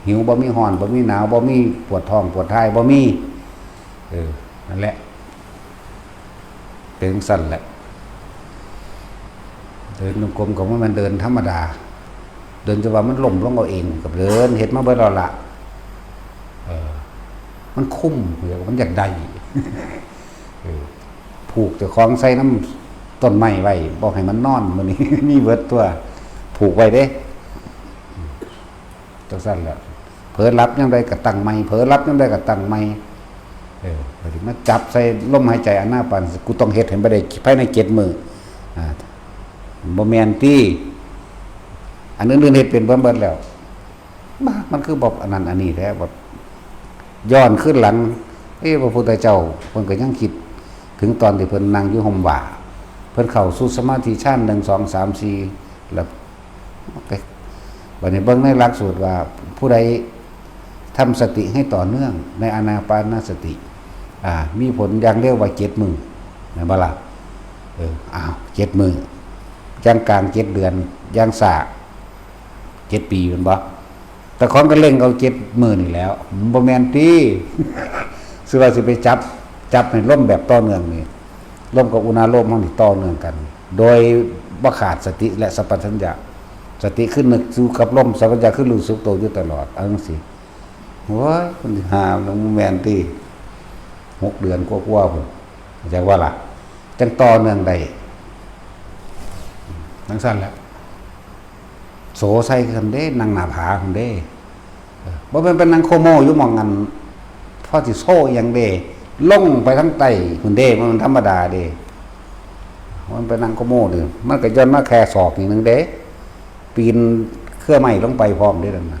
หิว บ่มีร้อน บ่มีหนาว บ่มีปวดท้องปวดท้าย บ่มี เออ นั่นแหละ เป็นจั่งซั่นแหละ เดินจงกรมก็บ่แม่นเดินธรรมดา เดินจนว่ามันล้มลงเอาเอง ก็เดินเฮ็ดมาเบิดแล้วล่ะ เออ มันคุ้ม เดี๋ยวมันอยากได้ เออ ผูกเจ้าของใส่นำต้นไม้ไว้ บ่ให้มันนอน มื้อนี้ มีเบิดตัว ผูกไว้เด้ จั่งซั่นแหละ เผลอหลับยามใดก็ตั้งใหม่ เผลอหลับยามใดก็ตั้งใหม่ เออ บัดนี้มาจับใส่ลมหายใจอานาปาน กูต้องเฮ็ดให้บ่ได้ภายในเจ็ดมื้อ อ่า บ่แม่นติ อันอื่นๆเฮ็ดเป็นเบิดแล้ว บ้า มันคือบ่อันนั้นอันนี้แท้ แบบย้อนคืนหลัง เอ้ พระพุทธเจ้าเพิ่นก็ยังคิดถึงตอนที่เพิ่นนั่งอยู่ฮ่มหว้า เพิ่นเข้าสู่สมาธิฌาน หนึ่ง สอง สาม สี่ แล้ว บัดนี้เบิ่งในหลักสูตรว่า ผู้ใดทำสติให้ต่อเนื่องในอานาปานสติ อ่า มีผลอย่างเร็วว่าเจ็ดมื้อ แม่นบ่ล่ะ เออ อ้าว เจ็ดมื้อ อย่างกลางเจ็ดเดือน อย่างช้าเจ็ดปี แม่นบ่ แต่ของก็เร่งเอาเจ็ดมื้อนี่แหล้ว บ่แม่นติ สิว่าสิไปจับ จับให้ลมแบบต่อเนื่องนี่ ลมกับอุณาโลมเฮานี่ต่อเนื่องกัน โดยบ่ขาดสติและสัมปชัญญะ สติคือนึกอยู่กับลม สัมปชัญญะคือรู้สึกตัวอยู่ตลอด เอาจั่งซี้ โอ้ย มันสิหามันบ่แม่นติ หกเดือนกว่าๆพุ้น เข้าใจว่าล่ะ จั่งต่อเนื่องได้ จั่งซั่นแหละ โสใส่คือกันเด้ นั่งหน้าผาพุ้นเด้ เออ บ่แม่นไปนั่งโคโมอยู่หม่องอัน พอสิโซ่อิหยังเด้ ลงไปทางใต้พุ้นเด้ มันธรรมดาเด้ มันไปนั่งโคโมเด้ มันก็ย่อนมาแค่ศอกนิดนึงเด้ ปีนเครือไม้ลงไปพร้อมเด้นั่นน่ะ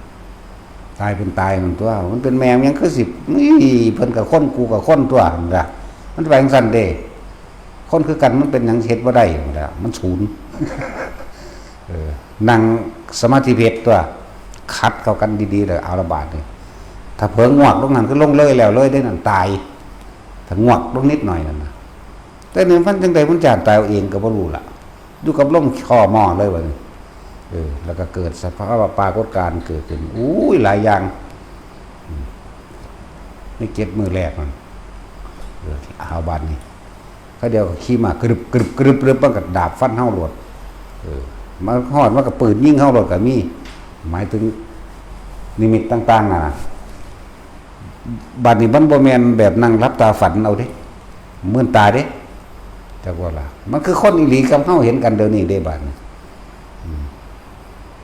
ตายเป็นตายนั่นตัว มันเป็นแม่มันยังคือสิ นี่ เพิ่นกับคน กูกับคนตัวนั่นล่ะ มันไปจั่งซั่นเด้ คนคือกันมันเป็นหยังเฮ็ดบ่ได้นั่นล่ะ มันศูนย์ เออ นั่งสมาธิเพชรตัว ขัดเข้ากันดีๆเลย เอาละบาดนี่ ถ้าเผลองวกลงนั่นคือลงเลยแล้วเลยได้นั่นตาย ถ้างวกลงนิดหน่อยนั่นน่ะ แต่นี่มันจั่งใดมันย่านตายเอาเองก็บ่รู้ล่ะ อยู่กับลมคอหม้อเลยบัดนี้ เออ แล้วก็เกิดสภาวะปรากฏการณ์เกิดขึ้น อุ้ย หลายอย่าง อืม ในเจ็ดมื้อแรกนั่น เออ เอาบาดนี้ เขาเดียวก็ขี่มากรึบกรึบกรึบกรึบ มันก็ดาบฟันเฮาโลด เออ มาฮอดมันก็ปืนยิงเฮาโลดก็มี หมายถึงนิมิตต่างๆน่ะนะ บัดนี้มันบ่แม่นแบบนั่งหลับตาฝันเอาเด้ มืนตาเด้ จักว่าล่ะ มันคือคนอีหลีกับเฮาเห็นกันเดี๋ยวนี้เด้บัดนี้ อืม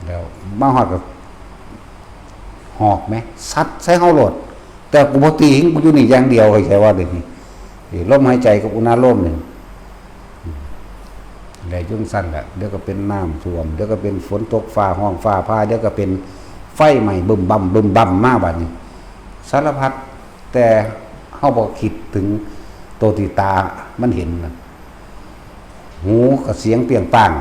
แล้วมาฮอดก็หอกแหม ซัดใส่เฮาโลด แต่กูบ่ตี กูอยู่นี่อย่างเดียว เข้าใจว่าเดี๋ยวนี้ นี่ลมหายใจกับอุณาโลมนี่ แหละจั่งซั่นแหละ เดี๋ยวก็เป็นน้ำท่วม เดี๋ยวก็เป็นฝนตกฟ้าฮ้องฟ้าผ่า เดี๋ยวก็เป็นไฟไหม้บึ้มบั้มบึ้มบั้มมาบัดนี้ สารพัด แต่เฮาบ่คิดถึงตัวที่ตามันเห็นน่ะ หูก็เสียงเปรี้ยงป้าง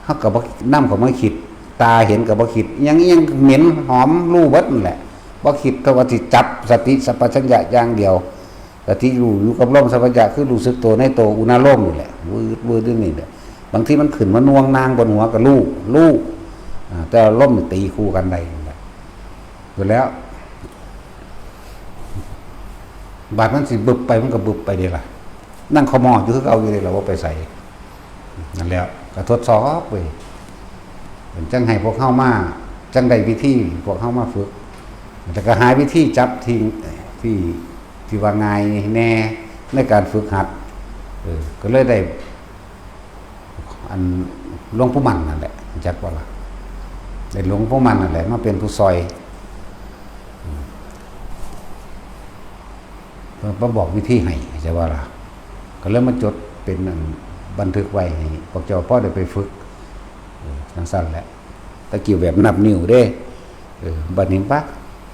เฮาก็บ่นำเข้ามาคิด ตาเห็นก็บ่คิด ยัง ยังเหม็นหอมรู้เบิดนั่นแหละ บ่คิด แต่ว่าสิจับสติสัมปชัญญะอย่างเดียว สติรู้อยู่กับลมสัมปชัญญะ คือรู้สึกตัวในตัวอุณาโลมนี่แหละ วืด วืดอยู่นี่แหละ บางทีมันขึ้นมาน่วงนางบนหัวก็รู้ รู้ อ่า แต่ลมนี่ตีคู่กันได้นั่นแหละ อยู่แล้ว บาดมันสิบึบไปมันก็บึบไปเด้ล่ะ นั่งขมอดอยู่คือเก่าอยู่เด้ล่ะ บ่ไปไส นั่นแหล้ว ก็ทดสอบเว้ย มันจั่งให้พวกเฮามา จั่งได้วิธี พวกเฮามาฝึก แล้วก็หาวิธีจับที่ ที่ ที่ว่าง่ายแน่ในการฝึกหัด เออ ก็เลยได้ อันหลวงปู่มั่นนั่นแหละ รู้จักบ่ล่ะ ได้หลวงปู่มั่นนั่นแหละ มาเป็นผู้ซอย อืม เพิ่นมาบอกวิธีให้ จะว่าล่ะ ก็เลยมาจดเป็นอันบันทึกไว้ให้พวกเจ้าพอได้ไปฝึก เออ จั่งซั่นแหละ ตะกี้แบบนับนิ้วเด้ เออ บัดนี้ปะ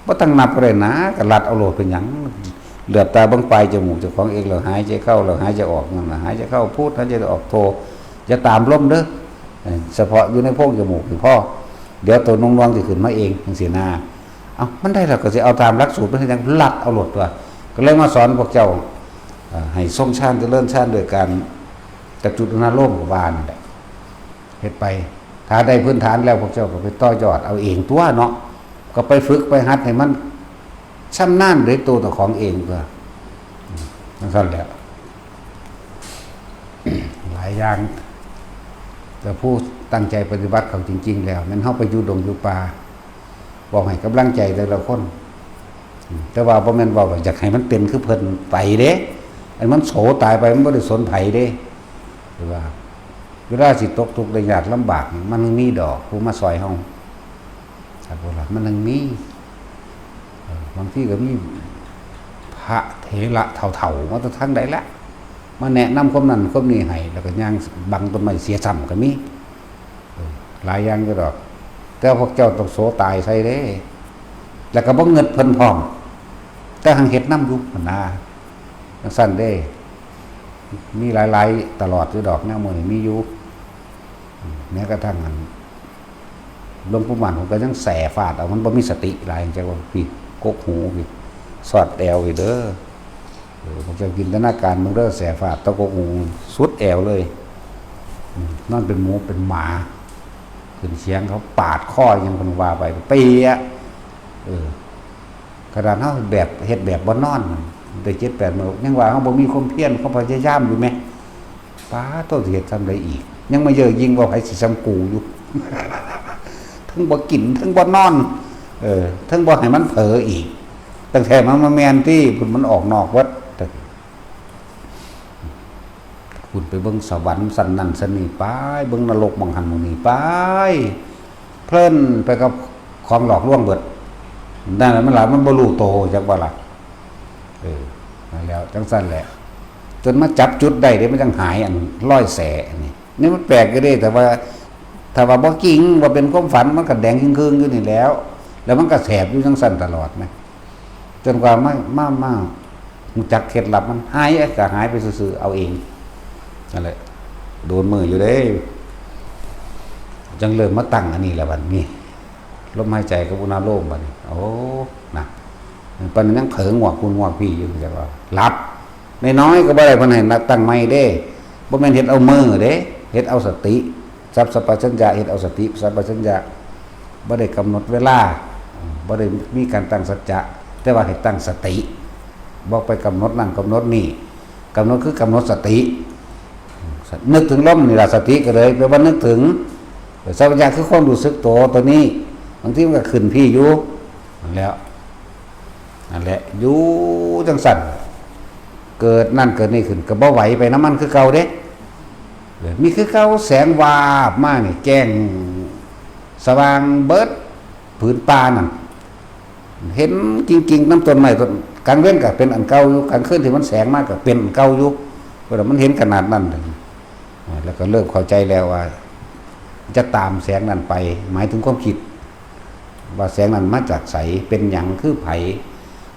บ่ต้องนับก็ได้นะ ก็ลัดเอาโลดเป็นหยัง เหลือบตาเบิ่งปลายจมูกเจ้าของเอง แล้วหายใจเข้า แล้วหายใจออก นั่นน่ะ หายใจเข้าพุท หายใจออกโท อย่าตามลมเด้อ เออ เฉพาะอยู่ในโพรงจมูกนี่พอ เดี๋ยวตัวหน่วงๆสิขึ้นมาเอง จั่งซี้นะ เอ้า มันได้แล้วก็สิเอาตามหลักสูตร มันเฮ็ดหยัง ลัดเอาโลดตัว ก็เลยมาสอนพวกเจ้า เอ่อ ให้ทรงฌาน เจริญฌาน โดยการจับจุดอุณาโลมก็ว่านั่นแหละ เฮ็ดไป ถ้าได้พื้นฐานแล้ว พวกเจ้าก็ไปต่อยอดเอาเองตัวเนาะ ก็ไปฝึกไปหัดให้มันชำนาญด้วยตัวเจ้าของเองตัว จั่งซั่นแหละ หลายอย่าง แต่ผู้ตั้งใจปฏิบัติเขาจริงๆ แล้ว แม่นเฮาไปอยู่ดงอยู่ป่า บอกให้กำลังใจแต่ละคน แต่ว่าบ่แม่นเว้าอยากให้มันเป็นคือเพิ่นไปเด้ อันมันโสตายไปมันบ่ได้สนไผเด้ หรือว่า เวลาสิตกทุกข์ได้ยากลำบากนี่ มันมีดอกผู้มาซอยเฮา ครับผมล่ะ มันยังมี เออ บางทีก็มีพระเถระเฒ่าๆ มาแต่ทางใดละ มาแนะนำความนั้นความนี้ให้ แล้วก็ย่างบังต้นไม้เสียซ้ำก็มี เออ หลายอย่างอยู่ดอก แต่พวกเจ้าต้องโสตายใส่เด้ แล้วก็บ่เงิดเพิ่นพร้อม แต่หังเฮ็ดนำอยู่หั่นนะ จั่งซั่นเด้ มีหลายๆ ตลอดอยู่ดอก แนวมื้อนี้มีอยู่ แม้กระทั่งอัน หลวงปู่มั่นผมก็ยังแส่ฟาดเอา มันบ่มีสติหลาย จั่งว่าพี่ กกหูพี่ สอดแอวพี่เด้อ เออ ผมจะจินตนาการมึงเด้อ แส่ฟาดตะกกหู สุดแอวเลย อืม นอนเป็นหมูเป็นหมา ขึ้นเสียงเขาปาดคอยังคนว่าไป เปียะ เออ ขนาดเฮาแบบ เฮ็ดแบบบ่นอน ได้เจ็ดแปดมื้อ ยังว่าเฮาบ่มีความเพียร ความพยายามอยู่แหม ป๊าดโต สิเฮ็ดส่ำใดอีก ยังมาเย่อหยิ่งว่าไผสิส่ำกูอยู่ เทิงบ่กิน เทิงบ่นอน เออ เทิงบ่ให้มันเผลออีก ตั้งแต่มันมาแม่นที่ พุ้นมันออกนอกเบิด พุ้นไปเบิ่งสวรรค์ชั้นนั้นชั้นนี้ไป เบิ่งนรกหม่องหั้นหม่องนี้ไป เพลินไปกับของหลอกลวงเบิด นั่นแหละมันหลาย มันบ่รู้โต จักว่าล่ะ เออ นั่นแหล้ว จั่งซั่นแหละ จนมาจับจุดได้เด้ มันจั่งหายอันรอยแสอันนี้ นี่มันแปลกอยู่เด้ แต่ว่า ถ้าว่าบ่จริง ว่าเป็นความฝัน มันก็แดงครึ่งๆอยู่นี่แหล้ว แล้วมันก็แสบอยู่จั่งซั่นตลอดนะ จนกว่ามา มา มารู้จักเคล็ดลับมัน หายก็หายไปซื่อๆ เอาเอง นั่นแหละ โดนมืออยู่เด้ จั่งเริ่มมาตั้งอันนี้แหละบัดนี้ ลมหายใจกับอุณาโลมบัดนี้ โอ้ นะ ปานนั้นยังเผลองวกพุ้นงวกพี้อยู่ จั่งว่าหลับ น้อยๆก็บ่ได้ เพิ่นให้นับตั้งใหม่เด้ บ่แม่นเฮ็ดเอามือเด้ เฮ็ดเอาสติ สัพสัพพัญญะ เฮ็ดเอาสติ สัพพัญญะ บ่ได้กำหนดเวลา บ่ได้มีการตั้งสัจจะ แต่ว่าให้ตั้งสติ บ่ไปกำหนดนั่นกำหนดนี่ กำหนดคือกำหนดสติ นึกถึงลมนี่ล่ะ สติก็เลยแปลว่านึกถึง สัพพัญญะคือความรู้สึกตัว ตัวนี้ บางทีมันก็ขึ้นพี้อยู่ นั่นแหล้ว นั่นแหละ อยู่จั่งซั่น เกิดนั่นเกิดนี่ขึ้น ก็บ่ไหวไปนำมันคือเก่าเด้ เออ มีคือเก่า แสงวาบมานี่ แจ้งสว่างเบิดผืนป่านั่น เห็นจริงๆนำต้นไม้ต้น กลางเว็นก็เป็นอันเก่าอยู่ กลางคืนที่มันแสงมาก็เป็นอันเก่าอยู่ เพิ่นว่ามันเห็นขนาดนั้น แล้วก็เริ่มเข้าใจแล้วว่า จะตามแสงนั้นไป หมายถึงความคิด ว่าแสงนั้นมาจากไส เป็นหยัง คือไผ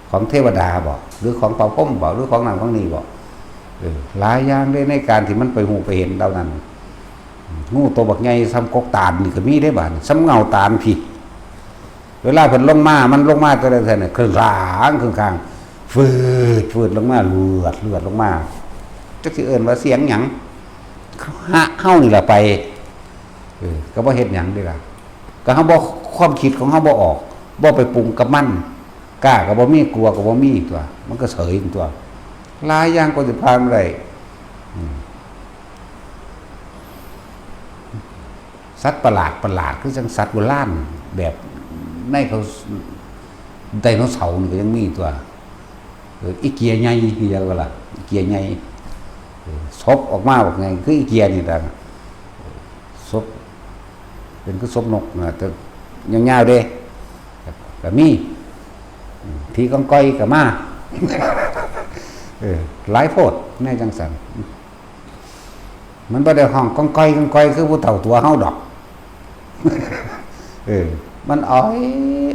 ของเทวดาบ่ หรือของพระพรหมบ่ หรือของนั่นของนี่บ่ เออ หลายอย่างเลยในการที่มันไปฮู้ไปเห็นเหล่านั้น งูตัวบักใหญ่ส่ำกกตาลนี่ก็มีเด้บาดนี้ ส่ำเงาตาลพี้ เวลาเพิ่นลงมา มันลงมาแต่ละเทื่อนี่ ครึ่งข้าง ครึ่งข้าง ฟืด ฟืดลงมา เลือด เลือดลงมา จักสิเอิ้นว่าเสียงหยัง หะเฮานี่ล่ะไป เออ ก็บ่เฮ็ดหยังเด้ล่ะ ก็เฮาบ่ ความคิดของเฮาบ่ออก บ่ไปปรุงกับมัน กล้าก็บ่มี กลัวก็บ่มีตั๊ว มันก็เสยตั๊ว หลายอย่างก็สิผ่านมาได้ อืม สัตว์ประหลาดประหลาด คือจั่งสัตว์โบราณ แบบในเขา ไดโนเสาร์นี่ก็ยังมีตั๊ว เออ อีเกียใหญ่ คือหยังก็ล่ะ อีเกียใหญ่ เออ ศพออกมาบักใหญ่ คืออีเกียนี่ล่ะ ศพ เป็นคือศพนกนะ แต่ยาวๆเด้ ก็มี อืม ผีกองกอยก็มา เออ หลายโพด แนวจั่งซั้น มันบ่ได้ฮ้องกองกอย กองกอย คือผู้เฒ่าตั๋วเฮาดอก เออ มันอ้อย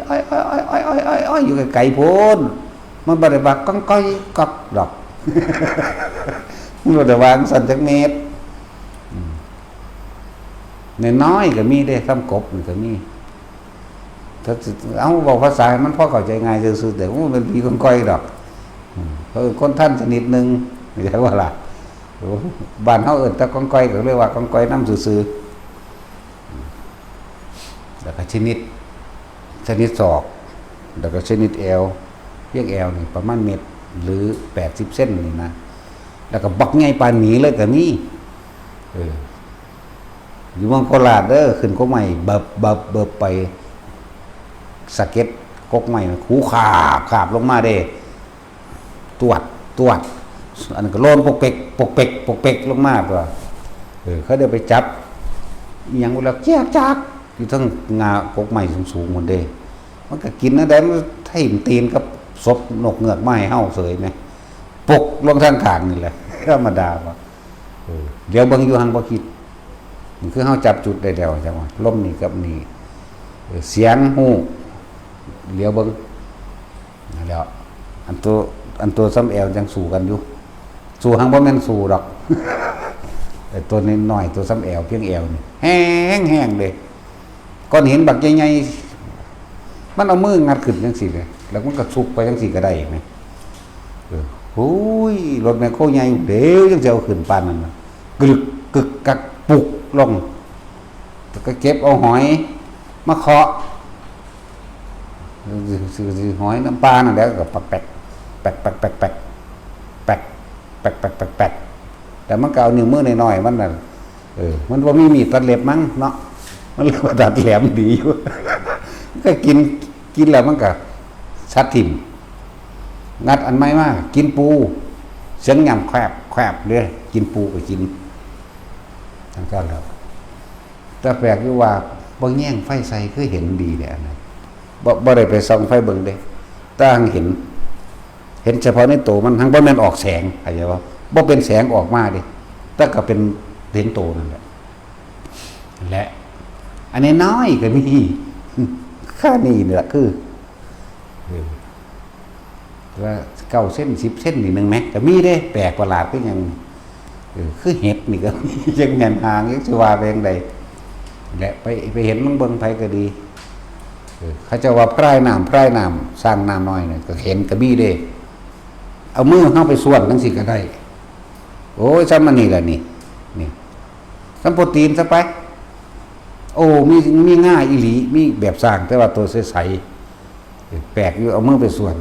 อ้อย อ้อย อ้อย อ้อย อ้อย อ้อย อ้อย อยู่ไกลๆพู้น มันบ่ได้ว่ากองกอยก๊อกดอก มันบ่ได้ว่าจั่งซั้นจักเม็ด อืม น้อยๆก็มีเด้ ส่ำกบนี่ก็มี ถ้าสิ เอ้า เว้าภาษาให้มันพอเข้าใจง่ายซื่อๆ แต่ว่ามันเป็นผีกองกอยดอก อืม เออ คนทันชนิดหนึ่ง เข้าใจบ่ล่ะ โอ้ บ้านเฮาเอิ้นแต่กองกอย ก็เลยว่ากองกอยนำซื่อๆ แล้วก็ชนิด ชนิดศอก แล้วก็ชนิดแอว เพียงแอวนี่ประมาณเม็ด หรือแปดสิบเซนนี่นะ แล้วก็บักใหญ่ปานหมีเลยก็มี เออ อยู่เมืองโคราชเด้อ ขึ้นกกไม้ เบิบ เบิบ เบิบไป สะเก็ดกกไม้ หูขาบ ขาบลงมาเด้ ตวด ตวด อันนั้นก็โลนปกเป๊ก ปกเป๊ก ปกเป๊กลงมาตั๊ว เออ เขาเดี๋ยวไปจับ อิหยังแล้วเจี๊ยกจัก อยู่เทิงงากกไม้สูงๆพู้นเด้ มันก็กินแนวใด มันไถ่ตีนกับศพนกเงือกมาให้เฮาเสยแหม ปกลงทางข้างนี่แหละ ธรรมดาบ่ เออ เดี๋ยวเบิ่งอยู่หั่นบ่คิด นี่คือเฮาจับจุดได้แล้ว จั่งว่า ลมนี่กับนี่ เออ เสียงฮู้ เหลียวเบิ่ง นั่นแหล้ว อันตัว อันตัวส่ำแอวยังสู้กันอยู่ สู้หั่นบ่แม่นสู้ดอก ไอ้ตัวน้อยๆ ตัวส่ำแอว เพียงแอวนี่ แฮงๆเด้ ก้อนหินบักใหญ่ๆ มันเอามืองัดขึ้นจั่งซี้เลย แล้วมันก็ซุกไปจั่งซี้ก็ได้แหม เออ โอ้ย รถแมคโครใหญ่เด้ ยังสิเอาขึ้นปานนั้นนะ กึก กึกกัก ปุกลง แล้วก็เก็บเอาหอยมาเคาะ เออ สิ สิ สิหอยน้ำปลานั่นแหละ ก็ปักแปก แปก แปก แปก แปก แปก แปก แปก แปก แปก แต่มันก็เอานิ้วมือน้อยๆมันน่ะ เออ มันบ่มีมีดตัดเล็บมั้งเนาะ มันเลยว่าตัดแหลมดีอยู่ ก็กิน กินแล้วมันก็ซัดถิ่ม งัดอันใหม่มา กินปู เสียงหย่ำแครบ แครบเด้ กินปูก็กิน จั่งซั้นแหล้ว แต่แปลกอยู่ว่า บ่แยงไฟใส่ คือเห็นดีแหละอันนั้น บ่ บ่ได้ไปส่องไฟเบิ่งเด้ แต่หั้งเห็น เห็นเฉพาะในตัวมัน หั้งบ่แม่นออกแสง เข้าใจบ่ บ่เป็นแสงออกมาเด้ แต่ก็เป็น เห็นตัวนั่นแหละ และ อันน้อยๆก็มี ค่านี่แหละคือ เออ ว่าเก้าเซน สิบเซนนี่หนึ่งแม็กก็มีเด้ แปลกประหลาดคือหยัง เออ คือเห็ดนี่ก็มี จักแม่นหาง จักสิว่าไปจั่งใด และไป ไปเห็นลองเบิ่งไผก็ดี เออ เขาเจ้าว่าพรายน้ำ พรายน้ำ สร้างน้ำน้อยนี่ก็เห็นก็มีเด้ เอามือเฮาไปส่วนจั่งซี้ก็ได้ โอ้ย ส่ำอันนี้ล่ะนี่ นี่ ส่ำโปรตีนซะไป โอ้ มี มีง่าอีหลี มีแบบสร้าง แต่ว่าตัวใสๆ แปลกอยู่ เอามือไปส่วน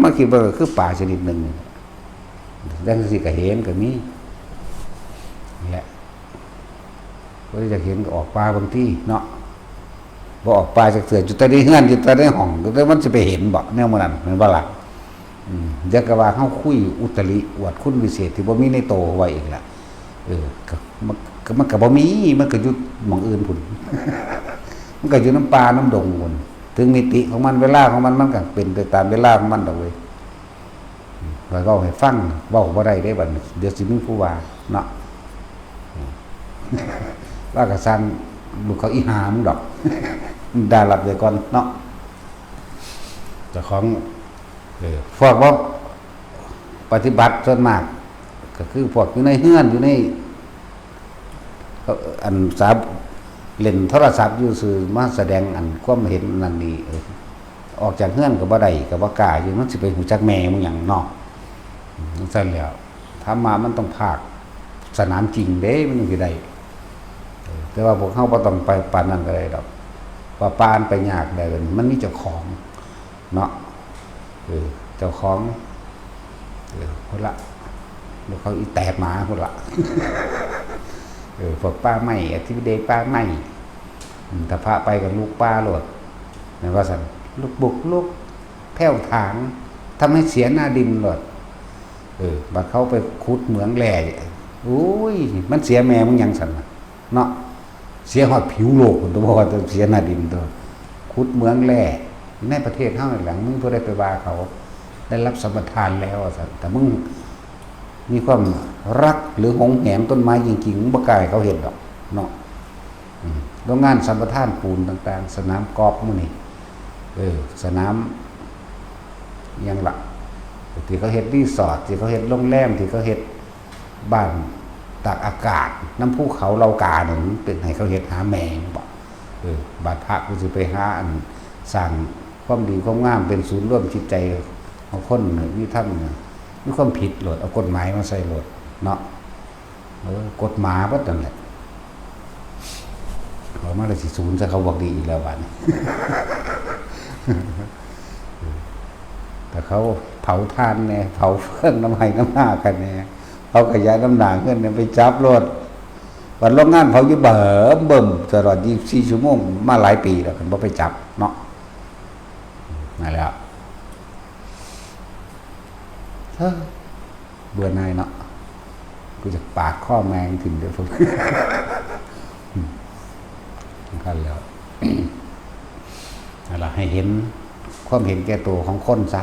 มาคิดเบิ่งก็คือปลาชนิดหนึ่งนี่แหละ จั่งซี้ก็เห็นก็มี นี่แหละ บ่ได้อยากเห็นก็ออกป่าบางทีเนาะ บ่ออกป่าจักเทื่อ อยู่แต่ในเฮือน อยู่แต่ในห้อง แต่มันสิไปเห็นบ่ แนวหมู่นั้น แม่นบ่ล่ะ อืม เดี๋ยวก็ว่าเฮาคุยอุตริอวดคุณวิเศษที่บ่มีในโตไว้อีกละ เออ ก็ มัน ก็ มันก็บ่มี มันก็อยู่หม่องอื่นพุ้น มันก็อยู่นำป่านำดงพุ้น ถึงมิติของมัน เวลาของมัน มันก็เป็นไปตามเวลาของมันดอกเว้ย อืม ข้อยเว้าให้ฟัง เว้าบ่ได้เด้บัดนี้ เดี๋ยวสิมีผู้ว่าเนาะ อืม ว่าก็ซ่างลูกเขาอีห่ามึงดอก ด่าหลับเลยก่อนเนาะ เจ้าของ เออ พวกบ่ปฏิบัติส่วนมาก ก็คือพวกอยู่ในเฮือน อยู่ใน เขา อันสา เล่นโทรศัพท์อยู่ซื่อ มาแสดงอันความเห็นนั่นนี่ เออ ออกจากเฮือนก็บ่ได้ ก็บ่กล้าอยู่ มันสิไปฮู้จักแม่มึงหยังเนาะ อืม จั่งซั้นแหล้ว ธรรมะมันต้องพากสนามจริงเด้ มันถึงสิได้ เออ แต่ว่าพวกเฮาบ่ต้องไปปานนั้นก็ได้ดอก ว่าปานไปยากได้ มันมีเจ้าของเนาะ เออ เจ้าของ เออ พุ้นละ ลูกเขาอีแตกหมาพุ้นละ เออ พวกป่าไม้ อธิบดีป่าไม้ อืม ถ้าพระไปก็ลุกป่าโลด แม่นว่าซั่น ลุกบุกลุกแพ่วถาง ทำให้เสียหน้าดินโลด เออ บัดเขาไปขุดเหมืองแร่ โอ้ย มันเสียแม่มึงหยังซั่นน่ะ เนาะ เสียฮอดผิวโลกพุ้นตัว บ่ว่าแต่เสียหน้าดินตัว ขุดเหมืองแร่ ในประเทศเฮานี่แหละ มึงบ่ได้ไปว่าเขา ได้รับสัมปทานแล้วว่าซั่น แต่มึงมีความรักหรือหวงแหนต้นไม้จริงๆ มึงบ่กล้าให้เขาเฮ็ดดอกเนาะ อืม โรงงานสัมปทานปูนต่างๆ สนามกอล์ฟหมู่นี้ เออ สนาม อิหยังล่ะ ที่เขาเฮ็ดรีสอร์ท ที่เขาเฮ็ดโรงแรม ที่เขาเฮ็ดบ้านตากอากาศ นำภูเขาเหล่ากานี่ มันเป็นให้เขาเฮ็ดหาแม่งบ่ เออ บาดพระกูสิไปหาอันสร้างความดีความงามเป็นศูนย์รวมจิตใจของคนนี่ มีธรรมนี่ มีความผิดโลด เอากฎหมายมาใส่โลดเนาะ เออ กฎหมายเบิดนั่นแหละ ออกมาแล้วสิศูนย์ใส่เขาบอกดีอีกแล้ววัน แต่เขาเผาถ่านแน่ เผาเฟืองน้ำไห้น้ำหน้ากันแน่ เผาขยะน้ำหนาเงินเนี่ย ไปจับโลด วันโรงงานเผาอยู่เบิ่มเบิ่มตลอดยี่สิบสี่ชั่วโมง มาหลายปีแล้ว คันบ่ไปจับเนาะ นั่นแหละ เฮ้อ เบื่อหน่ายเนาะ กูจะปาดคอแม่งถิ่มเด้อพวก นั่นแหล้ว นั่นล่ะ ให้เห็นความเห็นแก่ตัวของคนซะ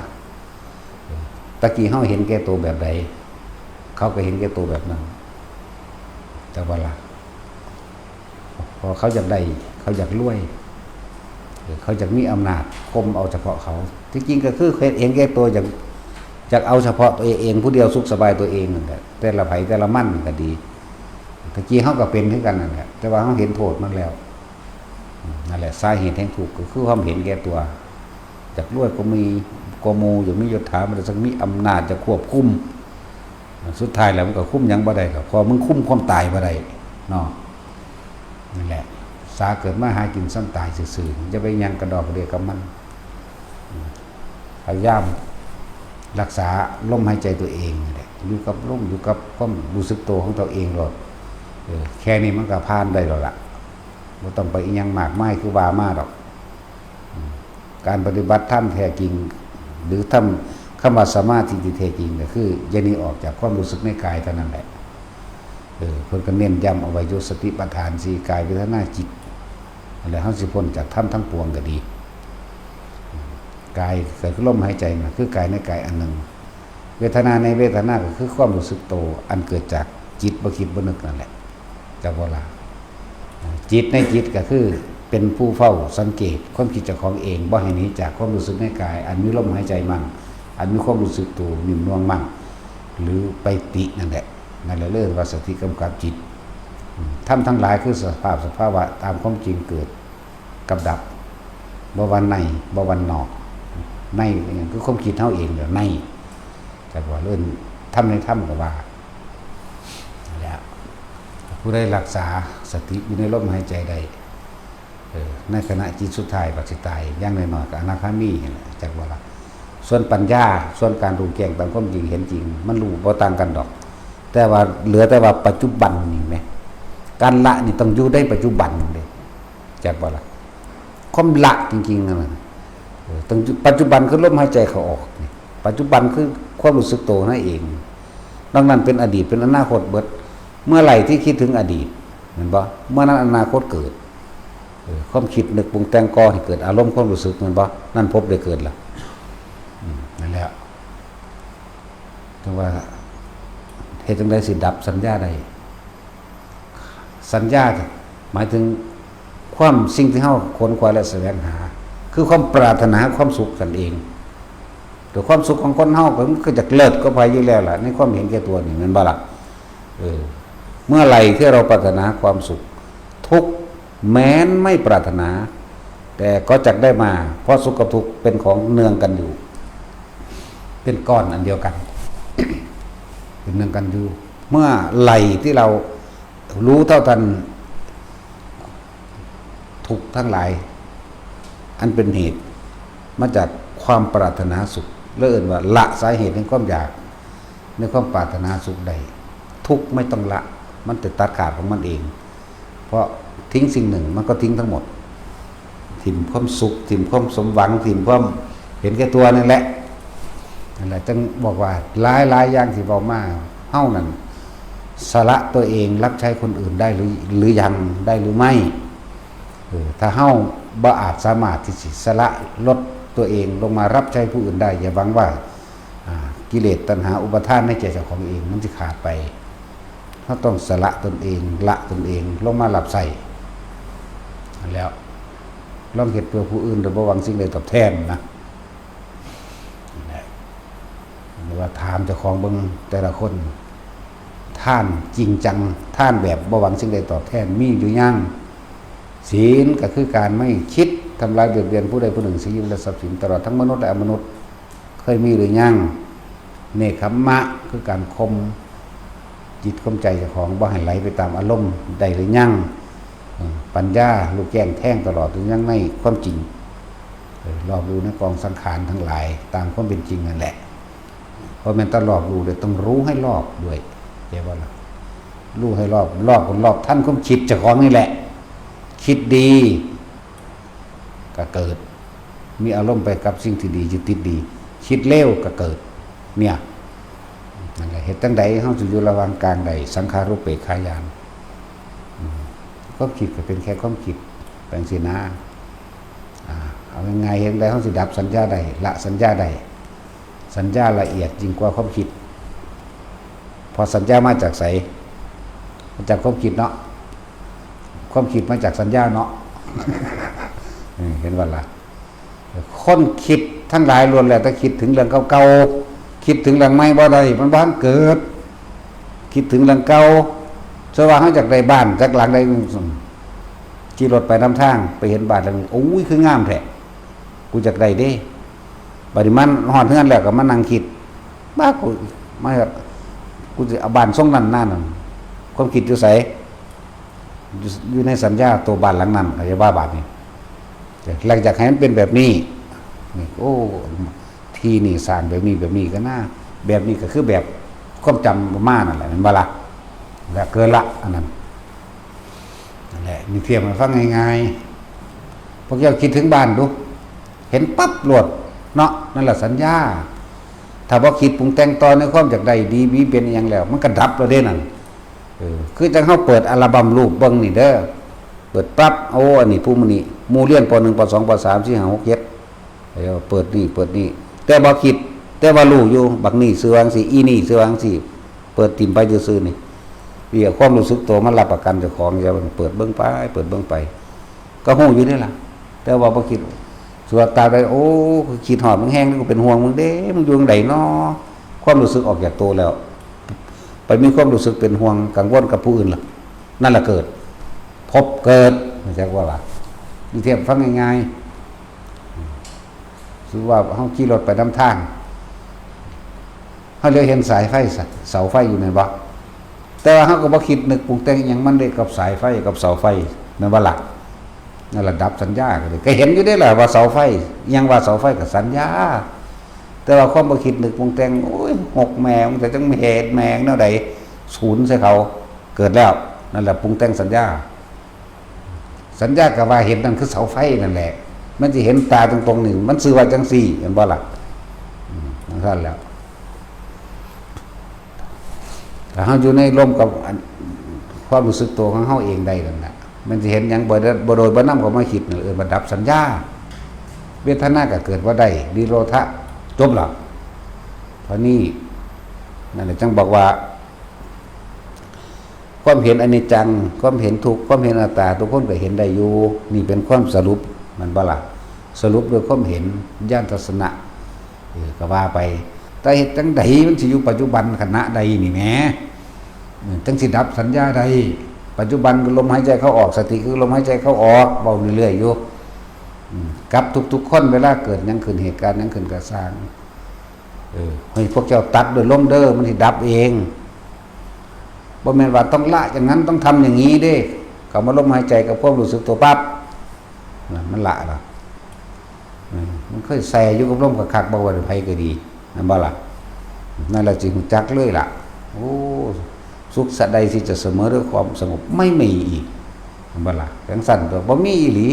ตะกี้เฮาเห็นแก่ตัวแบบใด เขาก็เห็นแก่ตัวแบบนั้น แต่ว่าล่ะ เพราะเขาอยากได้ เขาอยากรวย เออ เขาอยากมีอำนาจ ข่มเอาเฉพาะเขา ที่จริงก็คือเห็นแก่ตัว อยาก อยากเอาเฉพาะตัวเอง ผู้เดียวสุขสบายตัวเองนั่นแหละ แต่ละไผแต่ละมันก็ดี ตะกี้เฮาก็เป็นคือกันนั่นแหละ แต่ว่าเฮาเห็นโทษมันแล้ว อืม นั่นแหละ สาเหตุแห่งทุกข์ก็คือความเห็นแก่ตัว อยากรวยกว่ามี กว่าหมู่ อยากมียศถาบรรดาศักดิ์ มีอำนาจ อยากควบคุม สุดท้ายแล้วมันก็คุมหยังบ่ได้ดอก เพราะมึงคุมความตายบ่ได้เนาะ นั่นแหละ สาเกิดมาหากินส่ำตายซื่อๆ อย่าไปหยังกระดอกกระเดียกับมัน อืม พยายามรักษาลมหายใจตัวเองนี่แหละ อยู่กับลม อยู่กับความรู้สึกตัวของตัวเองโลด เออ แค่นี้มันก็ผ่านได้แล้วล่ะ บ่ต้องไปอิหยังมากมายคือว่ามาดอก อืม การปฏิบัติธรรมแท้จริง หรือธรรม คำว่าสมาธิที่แท้จริงก็คือ อย่าหนีออกจากความรู้สึกในกายเท่านั้นแหละ เออ เพิ่นก็เน้นย้ำเอาไว้ อยู่สติปัฏฐานสี่ กาย เวทนา จิต แล้วเฮาสิพ้นจากธรรมทั้งปวงก็ดี อืม กายก็คือลมหายใจน่ะ คือกายในกายอันหนึ่ง เวทนาในเวทนาก็คือความรู้สึกโต อันเกิดจากจิตบ่คิดบ่นึกนั่นแหละ จักบ่ล่ะ จิตในจิตก็คือเป็นผู้เฝ้าสังเกตความคิดเจ้าของเอง บ่ให้หนีจากความรู้สึกในกาย อันมีลมหายใจมั่น อันมีความรู้สึกตัวนิ่มนวลมั่น หรือไปตินั่นแหละ นั่นแหละเรียกว่าสติกำกับจิต อืม ธรรมทั้งหลายคือสภาพสภาวะตามความจริงเกิดกับดับ บ่ว่าใน บ่ว่านอก ในคือความคิดเฮาเองเด้อ ใน จักว่าเอิ้นธรรมในธรรมก็ว่า แล้วผู้ใดรักษาสติอยู่ในลมหายใจได้ เออ ในขณะจิตสุดท้ายบัดสิตาย อย่างน้อยๆก็อนาคามีนี่แหละ จักว่าละ ส่วนปัญญา ส่วนการรู้แจ้งตามความจริงเห็นจริง มันรู้บ่ต่างกันดอก แต่ว่าเหลือแต่ว่าปัจจุบันนี่แหม การละนี่ต้องอยู่ในปัจจุบันเด้ จักว่าละ ความละจริงๆนั่นน่ะ เออ ต้องอยู่ปัจจุบันคือลมหายใจเข้าออกนี่ ปัจจุบันคือความรู้สึกตัวนั่นเอง นอกนั้นเป็นอดีต เป็นอนาคตเบิด เมื่อไหร่ที่คิดถึงอดีต เห็นบ่ เมื่อนั้นอนาคตเกิด ความคิดนึกปรุงแต่งก่อให้เกิดอารมณ์ความรู้สึก แม่นบ่? นั่นภพได้เกิดละ อืม นั่นแหละ แต่ว่าเฮ็ดจั่งใดสิดับสัญญาได้ สัญญาหมายถึงความสิ่งที่เฮาขวนขวายและแสวงหา คือความปรารถนาความสุขนั่นเอง แต่ความสุขของคนเฮาก็ มันก็จะเลิศกว่าไผอยู่แล้วล่ะ ในความเห็นแก่ตัวนี่ แม่นบ่ล่ะ? เออ เมื่อไหร่ที่เราปรารถนาความสุข ทุกข์แม้นไม่ปรารถนา แต่ก็จักได้มา เพราะสุขกับทุกข์เป็นของเนืองกันอยู่ เป็นก้อนอันเดียวกัน เป็นเนืองกันอยู่ เมื่อไหร่ที่เรารู้เท่าทันทุกข์ทั้งหลาย อันเป็นเหตุมาจากความปรารถนาสุข และเอิ้นว่าละสาเหตุแห่งความอยาก ในความปรารถนาสุขได้ ทุกข์ไม่ต้องละ มันจะตัดขาดของมันเอง เพราะทิ้งสิ่งหนึ่งมันก็ทิ้งทั้งหมด ถิ่มความสุข ถิ่มความสมหวัง ถิ่มความเห็นแก่ตัวนั่นแหละ นั่นแหละ จึงบอกว่าหลายๆ อย่างที่เว้ามา เฮานั่นสละตัวเองรับใช้คนอื่นได้หรือ หรือยัง ได้หรือไม่ เออ ถ้าเฮาบ่อาจสามารถที่สิสละลดตัวเองลงมารับใช้ผู้อื่นได้ อย่าหวังว่า อ่า กิเลสตัณหาอุปาทานในใจเจ้าของเองมันสิขาดไป เฮาต้องสละตนเอง ละตนเองลงมารับใช้ นั่นแหล้ว ลองเฮ็ดเพื่อผู้อื่นโดยบ่หวังสิ่งใดตอบแทนนะ นั่นแหละ หรือว่าถามเจ้าของเบิ่งแต่ละคน ทานจริงจัง ทานแบบบ่หวังสิ่งใดตอบแทนมีหรือยัง? ศีลก็คือการไม่คิดทำร้ายเบียดเบียนผู้ใดผู้หนึ่ง ชีวิตและทรัพย์สิน ตลอดทั้งมนุษย์และอมนุษย์ เคยมีหรือยัง? เนกขัมมะ คือการข่มจิตข่มใจเจ้าของบ่ให้ไหลไปตามอารมณ์ได้หรือยัง? เออ ปัญญารู้แจ้งแทงตลอดหรือยังในความจริง? เออ รอบรู้ในกองสังขารทั้งหลายตามความเป็นจริงนั่นแหละ เพราะแม่นแต่รอบรู้เลย ต้องรู้ให้รอบด้วย เข้าใจบ่ล่ะ? รู้ให้รอบ รอบ รอบทันความคิดเจ้าของนี่แหละ คิดดี ก็เกิด มีอารมณ์ไปกับสิ่งที่ดี ยึดติดดี คิดเลวก็เกิด เนี่ย นั่นแหละ เฮ็ดจั่งใดเฮาสิอยู่ระหว่างกลางได้ สังขารูปเปกขาญาณ อืม ความคิดก็เป็นแค่ความคิด เป็นสินะ อ่า เอาง่ายๆ เฮ็ดจั่งใดเฮาสิดับสัญญาได้ ละสัญญาได้ สัญญาละเอียดยิ่งกว่าความคิด เพราะสัญญามาจากไส? มาจากความคิดเนาะ ความคิดมาจากสัญญาเนาะ เออ เห็นบ่ล่ะ? คนคิดทั้งหลายล้วนแล้วแต่คิดถึงเรื่องเก่าๆ คิดถึงเรื่องใหม่บ่ได้ มันบ่ทันเกิด คิดถึงเรื่องเก่า สมมุติว่าเฮาอยากได้บ้านจักหลังใด ขี่รถไปนำทาง ไปเห็นบ้านหลังหนึ่ง โอ้ย คืองามแท้ กูอยากได้เด้ บัดนี้มันฮอดเฮือนแล้วก็มานั่งคิด บ้า กู มา กูสิเอาบ้านทรงนั้นนั่นน่ะ ความคิดอยู่ไส? อยู่ อยู่ในสัญญาตัวบ้านหลังนั้น เข้าใจบ่บาดนี้? หลังจากให้มันเป็นแบบนี้ นี่ โอ้ ที่นี่สร้างแบบนี้ แบบนี้ก็น่า แบบนี้ก็คือแบบความจำมานั่นแหละ แม่นบ่ล่ะ? แล้วเกิดละ อันนั้น นั่นแหละ นี่เทียบให้ฟังง่ายๆ พวกเจ้าคิดถึงบ้านดู เห็นปั๊บโลดเนาะ นั่นแหละสัญญา ถ้าบ่คิดปรุงแต่งต่อในความอยากได้ดีมีเป็นอิหยังแล้ว มันก็ดับแล้วเด้นั่น เออ คือจั่งเฮาเปิดอัลบั้มรูปเบิ่งนี่เด้อ เปิดปั๊บ โอ้ อันนี้ผู้มื้อนี้ หมู่เรียน ป.หนึ่ง ป.สอง ป.สาม สี่ ห้า หก เจ็ด เออ เปิดนี่ เปิดนี่ แต่บ่คิด แต่ว่ารู้อยู่ บักนี่ชื่อว่าจั่งซี้ อีนี่ชื่อว่าจั่งซี้ เปิดถิ่มไปซื่อๆ นี่ เรียกความรู้สึกตัวมันรับประกันเจ้าของ อย่าเปิดเบิ่งไป เปิดเบิ่งไป ก็ฮู้อยู่เด้ล่ะ แต่ว่าบ่คิด สวดตามไป โอ้ คิดฮอดมึงแฮง กูเป็นห่วงมึงเด้ มึงอยู่จั่งใดน้อ ความรู้สึกออกจากตัวแล้ว ไปมีความรู้สึกเป็นห่วงกังวลกับผู้อื่นล่ะ นั่นล่ะเกิด ภพเกิด เข้าใจบ่ล่ะ? นี่เทียบฟังง่ายๆ สมมุติว่าเฮาขี่รถไปนำทาง เฮาเหลียวเห็นสายไฟ เสาไฟอยู่แม่นบ่? แต่ว่าเฮาก็บ่คิดนึกปรุงแต่งอิหยังมันเด้กับสายไฟกับเสาไฟ แม่นบ่ล่ะ? นั่นระดับสัญญาก็เลย ก็เห็นอยู่เด้ล่ะว่าเสาไฟ อิหยังว่าเสาไฟก็สัญญา แต่ว่าความบ่คิดนึกปรุงแต่ง โอ้ย หกแม่ง แต่จั่งเหตุแม่งแนวใด ศูนย์ใส่เขา เกิดแล้ว นั่นแหละปรุงแต่งสัญญา สัญญาก็ว่าเห็นนั่นคือเสาไฟนั่นแหละ มันสิเห็นตาตรงๆ นี่ มันชื่อว่าจั่งซี้ แม่นบ่ล่ะ? อืม จั่งซั้นแหล้ว ถ้าเฮาอยู่ในร่มกับอัน ความรู้สึกตัวของเฮาเองได้นั่นน่ะ มันสิเห็นหยังบ่ได้บ่โดยบ่นำเข้ามาคิดนั่นเอิ้นว่าดับสัญญา เวทนาก็เกิดบ่ได้ นิโรธะ จบแล้ว เท่านี้ นั่นแหละจั่งบอกว่า ความเห็นอนิจจัง ความเห็นทุกข์ ความเห็นอนัตตา ทุกคนก็เห็นได้อยู่ นี่เป็นความสรุป แม่นบ่ล่ะ สรุปด้วยความเห็น ญาณทัศนะ เออ ก็ว่าไป แต่เฮ็ดจั่งใดมันสิอยู่ปัจจุบันขณะใดนี่แหม เออ จั่งสิดับสัญญาได้ ปัจจุบันคือลมหายใจเข้าออก สติคือลมหายใจเข้าออก เว้าเรื่อยๆอยู่ อืม กับทุกๆคน เวลาเกิดหยังขึ้น เหตุการณ์หยังขึ้นก็ซ่าง เออ ให้พวกเจ้าตัดด้วยลมเด้อ มันสิดับเอง บ่แม่นว่าต้องละอย่างนั้น ต้องทำอย่างนี้เด้ เข้ามาลมหายใจกับความรู้สึกตัวปั๊บ นะ มันละแล้ว เออ มันเคยแช่อยู่กับลมคักๆ บ่ว่าไผก็ดี แม่นบ่ล่ะ นั่นล่ะสิรู้จักเลยล่ะ โอ้ สุขสันต์ใดที่จะเสมอด้วยความสงบ ไม่มีอีก แม่นบ่ล่ะ จั่งซั้นตัว บ่มีอีหลี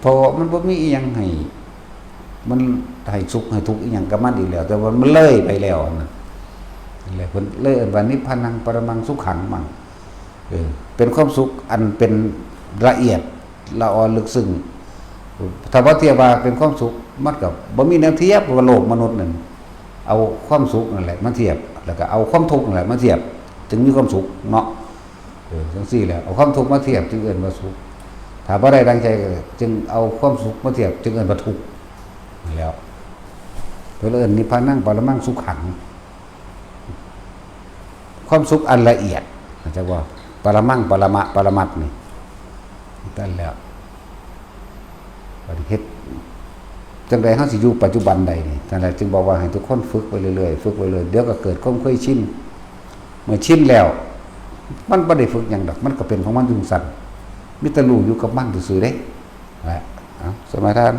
เพราะว่ามันบ่มีอีหยังให้ มันให้สุขให้ทุกข์อีหยังกับมันอีกแล้ว แต่ว่ามันเลยไปแล้วนะ นั่นแหละ เพิ่นเลยเอิ้นว่า นิพพานังปรมังสุขัง มั่ง เออ เป็นความสุขอันเป็นละเอียดละออลึกซึ้ง ถ้าว่าเทียบว่าเป็นความสุข มันก็บ่มีแนวเทียบ เพราะว่าโลกมนุษย์นั่น เอาความสุขนั่นแหละมาเทียบ แล้วก็เอาความทุกข์นั่นแหละมาเทียบ จึงมีความสุขเนาะ เออ จั่งซี้แหละ เอาความทุกข์มาเทียบ จึงเอิ้นว่าสุข ถ้าบ่ได้ดังใจก็จึงเอาความสุขมาเทียบ จึงเอิ้นว่าทุกข์ นั่นแหล้ว เพิ่นเอิ้นนิพพานังปรมังสุขัง ความสุขอันละเอียด เข้าใจบ่ ปรมัง ปรมะ ปรมัตถ์นี่ นั่นแหล้ว บัดนี้เฮ็ดจั่งใดเฮาสิอยู่ปัจจุบันใดนี่ นั่นแหละจึงบอกว่าให้ทุกคนฝึกไปเรื่อยๆ ฝึกไปเรื่อย เดี๋ยวก็เกิดความเคยชิน เมื่อชินแล้ว มันบ่ได้ฝึกหยังดอก มันก็เป็นของมันอยู่ซั่น มีแต่รู้อยู่กับมันซื่อๆเด้ นะ เอา สมาทาน